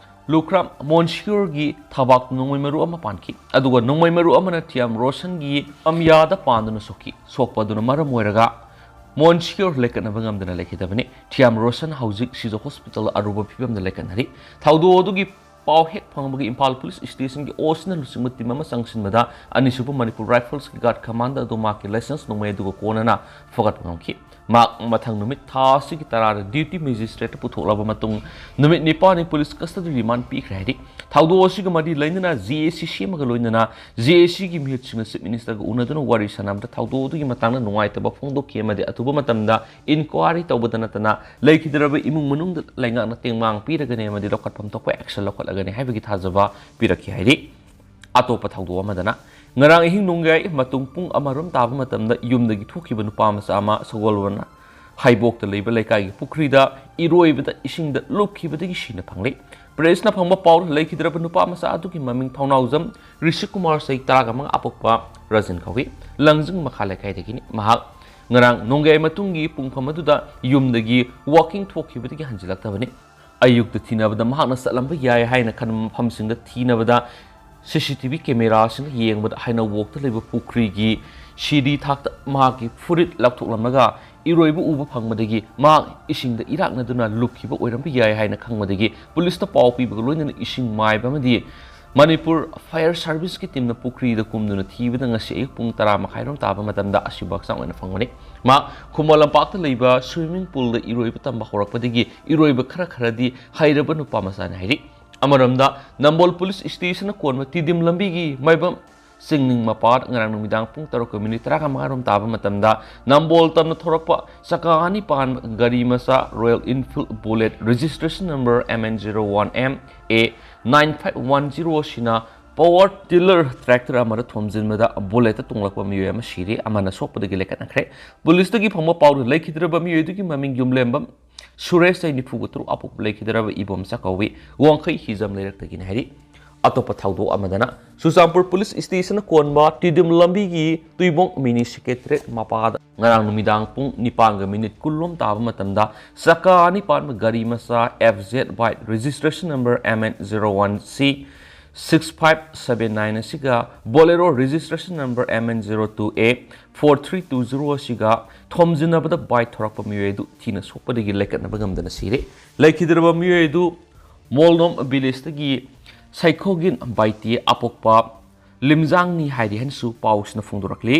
ꯂꯨꯈ꯭ꯔꯥ ꯃꯣꯟꯁꯤꯌꯣꯔꯒꯤ ꯊꯕꯥꯛꯇ ꯅꯣꯡꯃꯩ ꯃꯔꯨ ꯑꯃ ꯄꯥꯟꯈꯤ, ꯑꯗꯨꯒ ꯅꯣꯡꯃꯩ ꯃꯔꯨ ꯑꯃꯅ ꯊꯤꯌꯥꯝ ꯔꯣꯁꯟꯒꯤ ꯑꯃꯌꯥꯗ ꯄꯥꯟꯗꯨꯅ ꯁꯣꯛꯈꯤ꯫ ꯁꯣꯛꯄ ꯑꯗꯨꯅ ꯃꯔꯝ ꯑꯣꯏꯔꯒ ꯃꯣꯟꯁꯤꯌꯣꯔ ꯂꯩꯈꯠꯅꯕ ꯉꯝꯗꯅ ꯂꯩꯈꯤꯗꯕꯅꯤ꯫ ꯊꯤꯌꯥꯝ ꯔꯣꯁꯟ ꯍꯧꯖꯤꯛ ꯁꯤꯖꯣ ꯍꯣꯁꯄꯤꯇꯥꯜꯗ ꯑꯔꯨꯕ ꯐꯤꯕꯝꯗ ꯂꯩꯈꯠꯅꯔꯤ꯫ ꯊꯧꯗꯣꯛ ꯑꯗꯨꯒꯤ ꯄꯥꯎ ꯍꯦꯛ ꯐꯪꯕꯒ ꯏꯝꯐꯥꯜ ꯄꯨꯂꯤꯁ ꯁ꯭ꯇꯦꯁꯟꯒꯤ ꯑꯣꯁꯤꯅ ꯂꯨꯆꯤꯡꯕ ꯇꯤꯝ ꯑꯃ ꯆꯪꯁꯤꯟꯕꯗ ꯑꯅꯤꯁꯨꯕ ꯃꯅꯤꯄꯨꯔ ꯔꯥꯏꯐꯜꯁꯀꯤ ꯒꯥꯔꯗ ꯀꯃꯥꯟꯗꯔ ꯑꯗꯨ ꯃꯍꯥꯛꯀꯤ ꯂꯥꯏꯁꯦꯟꯁ ꯅꯣꯡꯃꯩ ꯑꯗꯨꯒ ꯀꯣꯟꯅꯅ ꯐꯒꯠꯄ ꯉꯝꯈꯤ꯫ ꯃꯍꯥꯛ ꯃꯊꯪ ꯅꯨꯃꯤꯠ ꯊꯥ ꯑꯁꯤꯒꯤ ꯇꯔꯥꯗ ꯗ꯭ꯌꯨꯇꯤ ꯃꯦꯖꯤꯁꯇ꯭ꯔꯦꯠꯇ ꯄꯨꯊꯣꯛꯂꯕ ꯃꯇꯨꯡ ꯅꯨꯃꯤꯠ ꯅꯤꯄꯥꯜꯅꯤ ꯄꯨꯂꯤꯁ ꯀꯁꯇꯗꯤ ꯔꯤꯃꯥꯟ ꯄꯤꯈ꯭ꯔꯦ ꯍꯥꯏꯔꯤ꯫ ꯊꯧꯗꯣꯛ ꯑꯁꯤꯒ ꯃꯔꯤ ꯂꯩꯅꯅ ꯖꯦ ꯑꯦ ꯁꯤ ꯁꯦꯝꯃꯒ ꯂꯣꯏꯅꯅ ꯖꯦ ꯑꯦ ꯁꯤꯒꯤ ꯃꯤꯍꯨꯠꯁꯤꯡꯅ ꯆꯤꯐ ꯃꯤꯅꯤꯁꯇꯔꯒ ꯎꯅꯗꯨꯅ ꯋꯥꯔꯤ ꯁꯥꯟꯅꯕꯗ ꯊꯧꯗꯣꯛ ꯑꯗꯨꯒꯤ ꯃꯇꯥꯡꯗ ꯅꯨꯡꯉꯥꯏꯇꯕ ꯐꯣꯡꯗꯣꯛꯈꯤ ꯑꯃꯗꯤ ꯑꯊꯨꯕ ꯃꯇꯝꯗ ꯏꯟꯀ꯭ꯋꯥꯔꯤ ꯇꯧꯕꯗ ꯅꯠꯇꯅ ꯂꯩꯈꯤꯗ꯭ꯔꯕ ꯏꯃꯨꯡ ꯃꯅꯨꯡꯗ ꯂꯩꯉꯥꯛꯅ ꯇꯦꯡꯕꯥꯡ ꯄꯤꯔꯒꯅꯤ ꯑꯃꯗꯤ ꯂꯧꯈꯠꯐꯝ ꯊꯣꯛꯄ ꯑꯦꯛꯁꯟ ꯂꯧꯈꯠꯂꯒꯅꯤ ꯍꯥꯏꯕꯒꯤ ꯊꯥꯖꯕ ꯄꯤꯔꯛꯈꯤ ꯍꯥꯏꯔꯤ꯫ ꯑꯇꯣꯞꯄ ꯊꯧꯗꯣꯛ ꯑꯃꯗꯅ, ꯉꯔꯥꯡ ꯑꯍꯤꯡ ꯅꯣꯡꯌꯥꯏ ꯃꯇꯨꯡ ꯄꯨꯡ ꯑꯃꯔꯣꯝ ꯇꯥꯕ ꯃꯇꯝꯗ ꯌꯨꯝꯗꯒꯤ ꯊꯣꯛꯈꯤꯕ ꯅꯨꯄꯥ ꯃꯆꯥ ꯑꯃ ꯁꯒꯣꯜꯕꯟ ꯍꯩꯕꯣꯛꯇ ꯂꯩꯕ ꯂꯩꯀꯥꯏꯒꯤ ꯄꯨꯈ꯭ꯔꯤꯗ ꯏꯔꯣꯏꯕꯗ ꯏꯁꯤꯡꯗ ꯂꯨꯞꯈꯤꯕꯗꯒꯤ ꯁꯤꯅ ꯐꯪꯂꯤ꯫ ꯄ꯭ꯔꯦꯁꯅ ꯐꯪꯕ ꯄꯥꯎ, ꯂꯩꯈꯤꯗ꯭ꯔꯕ ꯅꯨꯄꯥ ꯃꯆꯥ ꯑꯗꯨꯒꯤ ꯃꯃꯤꯡ ꯊꯧꯅꯥꯎꯖꯝ ꯔꯤꯁꯤꯀꯨꯃꯥꯔ, ꯆꯍꯤ ꯇꯔꯥꯒ ꯃꯉꯥ, ꯑꯄꯣꯛꯄ ꯔꯖꯤꯟ ꯀꯧꯏ꯫ ꯂꯪꯖꯤꯡ ꯃꯈꯥ ꯂꯩꯀꯥꯏꯗꯒꯤꯅꯤ꯫ ꯃꯍꯥꯛ ꯉꯔꯥꯡ ꯅꯣꯡꯌꯥꯏ ꯃꯇꯨꯡꯒꯤ ꯄꯨꯡꯐꯝ ꯑꯗꯨꯗ ꯌꯨꯝꯗꯒꯤ ꯋꯥꯀꯤꯡ ꯊꯣꯛꯈꯤꯕꯗꯒꯤ ꯍꯟꯖꯤꯜꯂꯛꯇꯕꯅꯤ꯫ ꯑꯌꯨꯛꯇ ꯊꯤꯅꯕꯗ ꯃꯍꯥꯛꯅ ꯆꯠꯂꯝꯕ ꯌꯥꯏ ꯍꯥꯏꯅ ꯈꯟꯕ ꯃꯐꯝꯁꯤꯡꯗ ꯊꯤꯅꯕꯗ ꯁꯤ ꯁꯤ ꯇꯤ ꯚꯤ ꯀꯦꯃꯦꯔꯥꯁꯤꯡꯗ ꯌꯦꯡꯕꯗ ꯍꯩꯅꯧꯕꯣꯛꯇ ꯂꯩꯕ ꯄꯨꯈ꯭ꯔꯤꯒꯤ ꯁꯤꯗꯤ ꯊꯥꯛꯇ ꯃꯍꯥꯛꯀꯤ ꯐꯨꯔꯤꯠ ꯂꯧꯊꯣꯛꯂꯝꯂꯒ ꯏꯔꯣꯏꯕ ꯎꯕ ꯐꯪꯕꯗꯒꯤ ꯃꯍꯥꯛ ꯏꯁꯤꯡꯗ ꯏꯔꯥꯛꯅꯗꯨꯅ ꯂꯨꯞꯈꯤꯕ ꯑꯣꯏꯔꯝꯕ ꯌꯥꯏ ꯍꯥꯏꯅ ꯈꯪꯕꯗꯒꯤ ꯄꯨꯂꯤꯁꯇ ꯄꯥꯎ ꯄꯤꯕꯒ ꯂꯣꯏꯅꯅ ꯏꯁꯤꯡ ꯃꯥꯏꯕ ꯑꯃꯗꯤ ꯃꯅꯤꯄꯨꯔ ꯐꯥꯌꯔ ꯁꯥꯔꯚꯤꯁꯀꯤ ꯇꯤꯝꯅ ꯄꯨꯈ꯭ꯔꯤꯗ ꯀꯨꯝꯗꯨꯅ ꯊꯤꯕꯗ ꯉꯁꯤ ꯑꯌꯨꯛ ꯄꯨꯡ ꯇꯔꯥ ꯃꯈꯥꯏꯔꯣꯝ ꯇꯥꯕ ꯃꯇꯝꯗ ꯑꯁꯤꯕ ꯍꯛꯆꯥꯡ ꯑꯣꯏꯅ ꯐꯪꯕꯅꯤ꯫ ꯃꯍꯥꯛ ꯈꯨꯃꯟ ꯂꯝꯄꯥꯛꯇ ꯂꯩꯕ ꯁ꯭ꯋꯤꯃꯤꯡ ꯄꯨꯜꯗ ꯏꯔꯣꯏꯕ ꯇꯝꯕ ꯍꯧꯔꯛꯄꯗꯒꯤ ꯏꯔꯣꯏꯕ ꯈꯔ ꯈꯔꯗꯤ ꯍꯩꯔꯕ ꯅꯨꯄꯥ ꯃꯆꯥꯅꯤ ꯍꯥꯏꯔꯤ꯫ ꯑꯃꯔꯣꯝꯗ, ꯅꯝꯕꯣꯜ ꯄꯨꯂꯤꯁ ꯁ꯭ꯇꯦꯁꯟꯅ ꯀꯣꯟꯕ ꯇꯤꯗꯤꯝ ꯂꯝꯕꯤꯒꯤ ꯃꯥꯏꯕꯝ ꯆꯤꯡꯅꯤꯡ ꯃꯄꯥꯗ ꯉꯔꯥꯡ ꯅꯨꯃꯤꯗꯥꯡ ꯄꯨꯡ ꯇꯔꯨꯛꯀ ꯃꯤꯅꯤꯠ ꯇꯔꯥꯃꯉꯥ ꯔꯣꯝ ꯇꯥꯕ ꯃꯇꯝꯗ ꯅꯝꯕꯣꯜ ꯇꯝꯅ ꯊꯧꯔꯛꯄ ꯆꯀꯥ ꯑꯅꯤ ꯄꯥꯟꯕ ꯒꯥꯔꯤ ꯃꯆꯥ Royal Enfield Bullet, registration number M N zero one M A nine five one zero ꯑꯁꯤꯅ power tiller tractor ꯑꯃꯗ ꯊꯣꯝꯖꯤꯟꯕꯗ Bulletꯇ ꯇꯣꯡꯂꯛꯄ ꯃꯤꯑꯣꯏ ꯑꯃ ꯁꯤꯔꯦ, ꯑꯃꯅ ꯁꯣꯛꯄꯗꯒꯤ ꯂꯩꯈꯠꯅꯈ꯭ꯔꯦ꯫ ꯄꯨꯂꯤꯁꯇꯒꯤ ꯐꯪꯕ ꯄꯥꯎꯗ ꯂꯩꯈꯤꯗ꯭ꯔꯕ ꯃꯤꯑꯣꯏ ꯑꯗꯨꯒꯤ ꯃꯃꯤꯡ ꯌꯨꯝꯂꯦꯝꯕꯝ ꯁꯨꯔꯦꯁ, ꯆꯍꯤ ꯅꯤꯐꯨꯒ ꯇꯔꯨꯛ, ꯑꯄꯣꯛꯄ ꯂꯩꯈꯤꯗ꯭ꯔꯕ ꯏꯕꯣꯝꯆꯥ ꯀꯧꯏ, ꯋꯥꯡꯈꯩ ꯍꯤꯖꯝ ꯂꯩꯔꯛꯇꯒꯤꯅꯤ ꯍꯥꯏꯔꯤ꯫ ꯑꯇꯣꯞꯄ ꯊꯧꯗꯣꯛ ꯑꯃꯗꯅ, ꯆꯨꯔꯆꯥꯟꯄꯨꯔ ꯄꯨꯂꯤꯁ ꯁ꯭ꯇꯦꯁꯟꯅ ꯀꯣꯟꯕ ꯇꯤꯗꯤꯝ ꯂꯝꯕꯤꯒꯤ ꯇꯨꯏꯕꯣꯡ ꯃꯤꯅꯤ ꯁꯦꯀ꯭ꯔꯦꯇꯔꯤꯌꯦꯠ ꯃꯄꯥꯗ ꯉꯔꯥꯡ ꯅꯨꯃꯤꯗꯥꯡ ꯄꯨꯡ ꯅꯤꯄꯥꯟꯒ ꯃꯤꯅꯤꯠ ꯀꯨꯟ ꯂꯣꯝ ꯇꯥꯕ ꯃꯇꯝꯗ ꯆꯀꯥ ꯑꯅꯤ ꯄꯥꯟꯕ ꯒꯥꯔꯤ ꯃꯆꯥ F Z bike, registration number M N zero one C six five seven nine ꯑꯁꯤꯒ Bolero, registration number M N zero two A four three two zero ꯑꯁꯤꯒ ꯊꯣꯝꯖꯤꯟꯅꯕꯗ bike ꯊꯧꯔꯛꯄ ꯃꯤꯑꯣꯏ ꯑꯗꯨ ꯊꯤꯅ ꯁꯣꯛꯄꯗꯒꯤ ꯂꯩꯈꯠꯅꯕ ꯉꯝꯗꯅ ꯁꯤꯔꯦ꯫ ꯂꯩꯈꯤꯗ꯭ꯔꯕ ꯃꯤꯑꯣꯏ ꯑꯗꯨ ꯃꯣꯜꯅꯣꯝ ꯚꯤꯂꯦꯖꯇꯒꯤ ꯁꯩꯈꯣꯒꯤꯟ ꯕꯥꯏꯇꯤ ꯑꯄꯣꯛꯄ ꯂꯤꯝꯖꯥꯡꯅꯤ ꯍꯥꯏꯔꯤ ꯍꯥꯏꯅꯁꯨ ꯄꯥꯎꯁꯤꯅ ꯐꯣꯡꯗꯣꯔꯛꯂꯤ꯫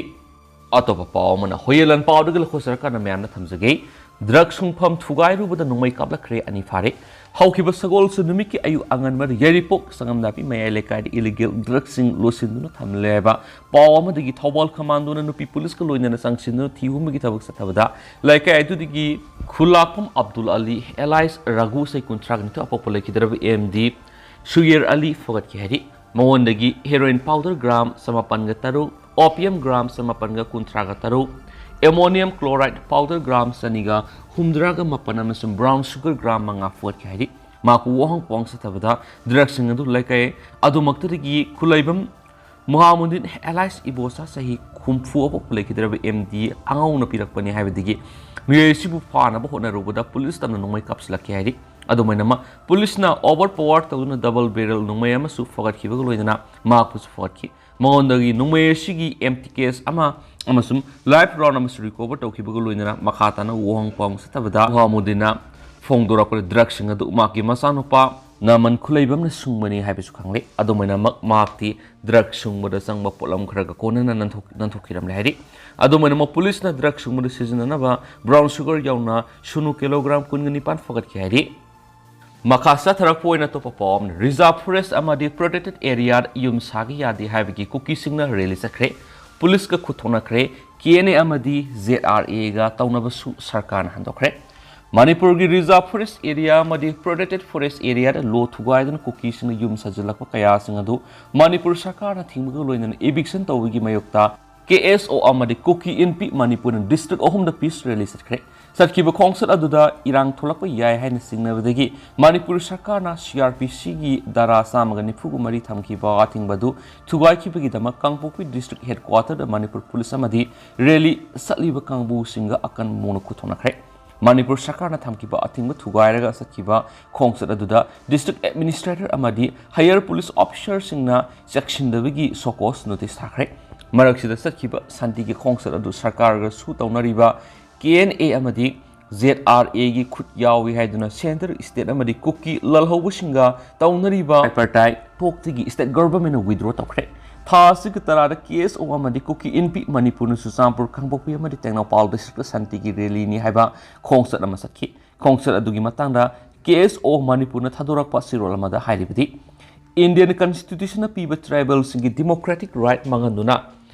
ꯑꯇꯣꯞꯄ ꯄꯥꯎ ꯑꯃꯅ, ꯍꯣꯌꯦꯂꯟ ꯄꯥꯎꯗꯒꯤ ꯂꯧꯊꯣꯛꯆꯔꯀꯥꯟꯗ ꯃꯌꯥꯝꯅ ꯊꯝꯖꯒꯦ꯫ ꯗ꯭ꯔꯒ ꯁꯨꯡꯐꯝ ꯊꯨꯒꯥꯏꯔꯨꯕꯗ ꯅꯣꯡꯃꯩ ꯀꯥꯞꯂꯛꯈ꯭ꯔꯦ, ꯑꯅꯤ ꯐꯥꯔꯦ꯫ ꯍꯧꯈꯤꯕ ꯁꯒꯣꯜꯁꯦꯟ ꯅꯨꯃꯤꯠꯀꯤ ꯑꯌꯨꯛ ꯑꯉꯟꯕꯗ ꯌꯥꯏꯔꯤꯄꯣꯛ ꯁꯪꯉꯝꯅꯥꯄꯤ ꯃꯌꯥꯏ ꯂꯩꯀꯥꯏꯗ ꯏꯂꯤꯒꯦꯜ ꯗ꯭ꯔꯒꯁꯤꯡ ꯂꯣꯠꯁꯤꯟꯗꯨꯅ ꯊꯝꯂꯦ ꯍꯥꯏꯕ ꯄꯥꯎ ꯑꯃꯗꯒꯤ ꯊꯧꯕꯥꯜ ꯀꯃꯥꯟꯗꯣꯅ ꯅꯨꯄꯤ ꯄꯨꯂꯤꯁꯀ ꯂꯣꯏꯅꯅ ꯆꯪꯁꯤꯟꯗꯨꯅ ꯊꯤ ꯍꯨꯝꯕꯒꯤ ꯊꯕꯛ ꯆꯠꯊꯕꯗ ꯂꯩꯀꯥꯏ ꯑꯗꯨꯗꯒꯤ ꯈꯨꯂꯥꯛꯄꯝ ꯑꯕꯗꯨꯜ ꯑꯂꯤ alias ꯔꯥꯒꯨ, ꯆꯍꯤ ꯀꯨꯟꯊ꯭ꯔꯥꯒ ꯅꯤꯊꯣꯏ, ꯑꯄꯣꯛꯄ ꯂꯩꯈꯤꯗ꯭ꯔꯕ ꯑꯦꯝ ꯗꯤ ꯁꯨꯌꯦꯔ ꯑꯂꯤ ꯐꯒꯠꯈꯤ ꯍꯥꯏꯔꯤ꯫ ꯃꯉꯣꯟꯗꯒꯤ heroin powder gram ꯆꯃꯥꯄꯟꯒ ꯇꯔꯨꯛ, opium gram ꯆꯃꯥꯄꯟꯒ ꯀꯨꯟꯊ꯭ꯔꯥꯒ ꯇꯔꯨꯛ, ammonium chloride powder gram ꯆꯅꯤꯒ ꯍꯨꯝꯗ꯭ꯔꯥꯒ ꯃꯥꯄꯟ ꯑꯃꯁꯨꯡ brown sugar gram ꯃꯉꯥ ꯐꯒꯠꯈꯤ ꯍꯥꯏꯔꯤ꯫ ꯃꯍꯥꯛꯄꯨ ꯋꯥꯍꯪ ꯄꯥꯎꯍꯪ ꯆꯠꯊꯕꯗ ꯗ꯭ꯔꯒꯁꯤꯡ ꯑꯗꯨ ꯂꯩꯀꯥꯏ ꯑꯗꯨꯃꯛꯇꯗꯒꯤ ꯈꯨꯂꯩꯕꯝ ꯃꯨꯍꯥꯃꯨꯗꯤꯟ alias ꯏꯕꯣꯁꯥ, ꯆꯍꯤ ꯍꯨꯝꯐꯨ, ꯑꯄꯣꯛꯄ ꯂꯩꯈꯤꯗ꯭ꯔꯕ ꯑꯦꯝ ꯗꯤ ꯑꯉꯥꯎꯅ ꯄꯤꯔꯛꯄꯅꯤ ꯍꯥꯏꯕꯗꯒꯤ ꯃꯤꯑꯣꯏ ꯑꯁꯤꯕꯨ ꯐꯥꯅꯕ ꯍꯣꯠꯅꯔꯨꯕꯗ ꯄꯨꯂꯤꯁ ꯇꯝꯅ ꯅꯣꯡꯃꯩ ꯀꯥꯞꯁꯤꯜꯂꯛꯈꯤ ꯍꯥꯏꯔꯤ꯫ ꯑꯗꯨꯃꯥꯏꯅꯃꯛ ꯄꯨꯂꯤꯁꯅ over power ꯇꯧꯗꯨꯅ double barrel ꯅꯣꯡꯃꯩ ꯑꯃꯁꯨ ꯐꯒꯠꯈꯤꯕꯒ ꯂꯣꯏꯅꯅ ꯃꯍꯥꯛꯄꯨꯁꯨ ꯐꯒꯠꯈꯤ꯫ ꯃꯉꯣꯟꯗꯒꯤ ꯅꯣꯡꯃꯩ ꯑꯁꯤꯒꯤ empty case ꯑꯃ ꯑꯃꯁꯨꯡ live round ꯑꯃꯁꯨ recover ꯇꯧꯈꯤꯕꯒ ꯂꯣꯏꯅꯅ ꯃꯈꯥ ꯇꯥꯅ ꯋꯥꯍꯪ ꯄꯥꯎꯍꯪ ꯆꯠꯊꯕꯗ ꯃꯨꯍꯥꯃꯨꯗꯤꯟꯅ ꯐꯣꯡꯗꯣꯔꯛꯄꯗ ꯗ꯭ꯔꯒꯁꯤꯡ ꯑꯗꯨ ꯃꯍꯥꯛꯀꯤ ꯃꯆꯥꯅꯨꯄꯥ ꯅꯃꯟ ꯈꯨꯂꯩꯕꯝꯅ ꯁꯨꯡꯕꯅꯤ ꯍꯥꯏꯕꯁꯨ ꯈꯪꯂꯦ꯫ ꯑꯗꯨꯃꯥꯏꯅꯃꯛ ꯃꯍꯥꯛꯇꯤ ꯗ꯭ꯔꯒ ꯁꯨꯡꯕꯗ ꯆꯪꯕ ꯄꯣꯠꯂꯝ ꯈꯔꯒ ꯀꯣꯟꯅꯅ ꯅꯟꯊꯣꯛ-, ꯅꯟꯊꯣꯛꯈꯤꯔꯝꯂꯦ ꯍꯥꯏꯔꯤ꯫ ꯑꯗꯨꯃꯥꯏꯅꯃꯛ ꯄꯨꯂꯤꯁꯅ ꯗ꯭ꯔꯒ ꯁꯨꯡꯕꯗ ꯁꯤꯖꯤꯟꯅꯅꯕ brown sugar ꯌꯥꯎꯅ ꯁꯨꯅꯨ kilogram ꯀꯨꯟꯒ ꯅꯤꯄꯥꯟ ꯐꯒꯠꯈꯤ ꯍꯥꯏꯔꯤ꯫ ꯃꯈꯥ ꯆꯠꯊꯔꯛꯄ ꯑꯣꯏꯅ ꯑꯇꯣꯞꯄ ꯄꯥꯎ ꯑꯃꯅ, ꯔꯤꯖꯥꯔꯚ ꯐꯣꯔꯦꯁ ꯑꯃꯗꯤ ꯄ꯭ꯔꯣꯇꯦꯛꯇꯦꯗ ꯑꯦꯔꯤꯌꯥꯗ ꯌꯨꯝ ꯁꯥꯒꯦ ꯌꯥꯗꯦ ꯍꯥꯏꯕꯒꯤ ꯀꯨꯀꯤꯁꯤꯡꯅ ꯔꯦꯂꯤ ꯆꯠꯈ꯭ꯔꯦ꯫ ꯄꯨꯂꯤꯁꯀ ꯈꯨꯠ ꯊꯣꯛꯅꯈ꯭ꯔꯦ꯫ ꯀꯦ ꯑꯦꯟ ꯑꯦ ꯑꯃꯗꯤ ꯖꯦꯗ ꯑꯥꯔ ꯑꯦꯒ ꯇꯧꯅꯕꯁꯨ ꯁꯔꯀꯥꯔꯅ ꯍꯟꯗꯣꯛꯈ꯭ꯔꯦ꯫ ꯃꯅꯤꯄꯨꯔꯒꯤ ꯔꯤꯖꯥꯔꯚ ꯐꯣꯔꯦꯁ ꯑꯦꯔꯤꯌꯥ ꯑꯃꯗꯤ ꯄ꯭ꯔꯣꯇꯦꯛꯇꯦꯗ ꯐꯣꯔꯦꯁ ꯑꯦꯔꯤꯌꯥꯗ ꯂꯣ ꯊꯨꯒꯥꯏꯗꯨꯅ ꯀꯨꯀꯤꯁꯤꯡꯅ ꯌꯨꯝ ꯁꯥꯖꯤꯜꯂꯛꯄ ꯀꯌꯥꯁꯤꯡ ꯑꯗꯨ ꯃꯅꯤꯄꯨꯔ ꯁꯔꯀꯥꯔꯅ ꯊꯤꯡꯕꯒ ꯂꯣꯏꯅꯅ ꯏꯚꯤꯛꯁꯟ ꯇꯧꯕꯒꯤ ꯃꯥꯌꯣꯛꯇ ꯀꯦ ꯑꯦꯁ ꯑꯣ ꯑꯃꯗꯤ ꯀꯨꯀꯤ ꯏꯟꯄꯤ ꯃꯅꯤꯄꯨꯔꯅ ꯗꯤꯁꯇ꯭ꯔꯤꯛ ꯑꯍꯨꯝꯗ ꯄꯤꯁ ꯔꯦꯂꯤ ꯆꯠꯈ꯭ꯔꯦ꯫ ꯆꯠꯈꯤꯕ ꯈꯣꯡꯆꯠ ꯑꯗꯨꯗ ꯏꯔꯥꯡ ꯊꯣꯛꯂꯛꯄ ꯌꯥꯏ ꯍꯥꯏꯅ ꯆꯤꯡꯅꯕꯗꯒꯤ ꯃꯅꯤꯄꯨꯔ ꯁꯔꯀꯥꯔꯅ ꯁꯤ ꯑꯥꯔ ꯄꯤ ꯁꯤꯒꯤ ꯙꯥꯔꯥ ꯆꯥꯝꯃꯒ ꯅꯤꯐꯨꯒ ꯃꯔꯤ ꯊꯝꯈꯤꯕ ꯑꯊꯤꯡꯕ ꯑꯗꯨ ꯊꯨꯒꯥꯏꯈꯤꯕꯒꯤꯗꯃꯛ ꯀꯥꯡꯄꯣꯛꯄꯤ ꯗꯤꯁꯇ꯭ꯔꯤꯛ ꯍꯦꯗꯀ꯭ꯋꯥꯇꯔꯗ ꯃꯅꯤꯄꯨꯔ ꯄꯨꯂꯤꯁ ꯑꯃꯗꯤ ꯔꯦꯂꯤ ꯆꯠꯂꯤꯕ ꯀꯥꯡꯕꯨꯁꯤꯡꯒ ꯑꯀꯟꯕ ꯃꯑꯣꯡꯗ ꯈꯨꯠ ꯊꯣꯛꯅꯈ꯭ꯔꯦ꯫ ꯃꯅꯤꯄꯨꯔ ꯁꯔꯀꯥꯔꯅ ꯊꯝꯈꯤꯕ ꯑꯊꯤꯡꯕ ꯊꯨꯒꯥꯏꯔꯒ ꯆꯠꯈꯤꯕ ꯈꯣꯡꯆꯠ ꯑꯗꯨꯗ ꯗꯤꯁꯇ꯭ꯔꯤꯛ ꯑꯦꯗꯃꯤꯅꯤꯁꯇ꯭ꯔꯦꯇꯔ ꯑꯃꯗꯤ ꯍꯥꯌꯔ ꯄꯨꯂꯤꯁ ꯑꯣꯐꯤꯁꯥꯔꯁꯤꯡꯅ ꯆꯦꯛꯁꯤꯟꯗꯕꯒꯤ ꯁꯣꯀꯣꯁ ꯅꯣꯇꯤꯁ ꯊꯥꯈ꯭ꯔꯦ꯫ ꯃꯔꯛꯁꯤꯗ ꯆꯠꯈꯤꯕ ꯁꯥꯟꯇꯤꯒꯤ ꯈꯣꯡꯆꯠ ꯑꯗꯨ ꯁꯔꯀꯥꯔꯒꯁꯨ ꯇꯧꯅꯔꯤꯕ ꯀꯦ ꯑꯦꯟ ꯑꯦ ꯑꯃꯗꯤ ꯖꯦꯗ ꯑꯥꯔ ꯑꯦꯒꯤ ꯈꯨꯠ ꯌꯥꯎꯏ ꯍꯥꯏꯗꯨꯅ ꯁꯦꯟꯇꯔ, ꯁ꯭ꯇꯦꯠ ꯑꯃꯗꯤ ꯀꯨꯀꯤ ꯂꯥꯜꯍꯧꯕꯁꯤꯡꯒ ꯇꯧꯅꯔꯤꯕ tripartite talkꯇꯒꯤ ꯁ꯭ꯇꯦꯠ ꯒꯚꯔꯟꯃꯦꯟꯠꯅ ꯋꯤꯗ꯭ꯔꯣ ꯇꯧꯈ꯭ꯔꯦ꯫ ꯊꯥ ꯑꯁꯤꯒꯤ ꯇꯔꯥꯗ ꯀꯦ ꯑꯦꯁ ꯑꯣ ꯑꯃꯗꯤ ꯀꯨꯀꯤ ꯏꯟꯄꯤ ꯃꯅꯤꯄꯨꯔꯅ ꯆꯨꯔꯆꯥꯟꯄꯨꯔ, ꯀꯥꯡꯄꯣꯛꯄꯤ ꯑꯃꯗꯤ ꯇꯦꯡꯅꯧꯄꯜ ꯗꯤꯁꯇ꯭ꯔꯤꯛꯇ ꯁꯥꯟꯇꯤꯒꯤ ꯔꯦꯂꯤꯅꯤ ꯍꯥꯏꯕ ꯈꯣꯡꯆꯠ ꯑꯃ ꯆꯠꯈꯤ꯫ ꯈꯣꯡꯆꯠ ꯑꯗꯨꯒꯤ ꯃꯇꯥꯡꯗ ꯀꯦ ꯑꯦꯁ ꯑꯣ ꯃꯅꯤꯄꯨꯔꯅ ꯊꯥꯗꯣꯔꯛꯄ ꯆꯦꯔꯣꯜ ꯑꯃꯗ ꯍꯥꯏꯔꯤꯕꯗꯤ, ꯏꯟꯗꯤꯌꯟ ꯀꯟꯁꯇꯤꯇ꯭ꯌꯨꯁꯟꯅ ꯄꯤꯕ ꯇ꯭ꯔꯥꯏꯕꯦꯜꯁꯤꯡꯒꯤ ꯗꯤꯃꯣꯀ꯭ꯔꯦꯇꯤꯛ ꯔꯥꯏꯠ ꯃꯥꯡꯍꯟꯗꯨꯅ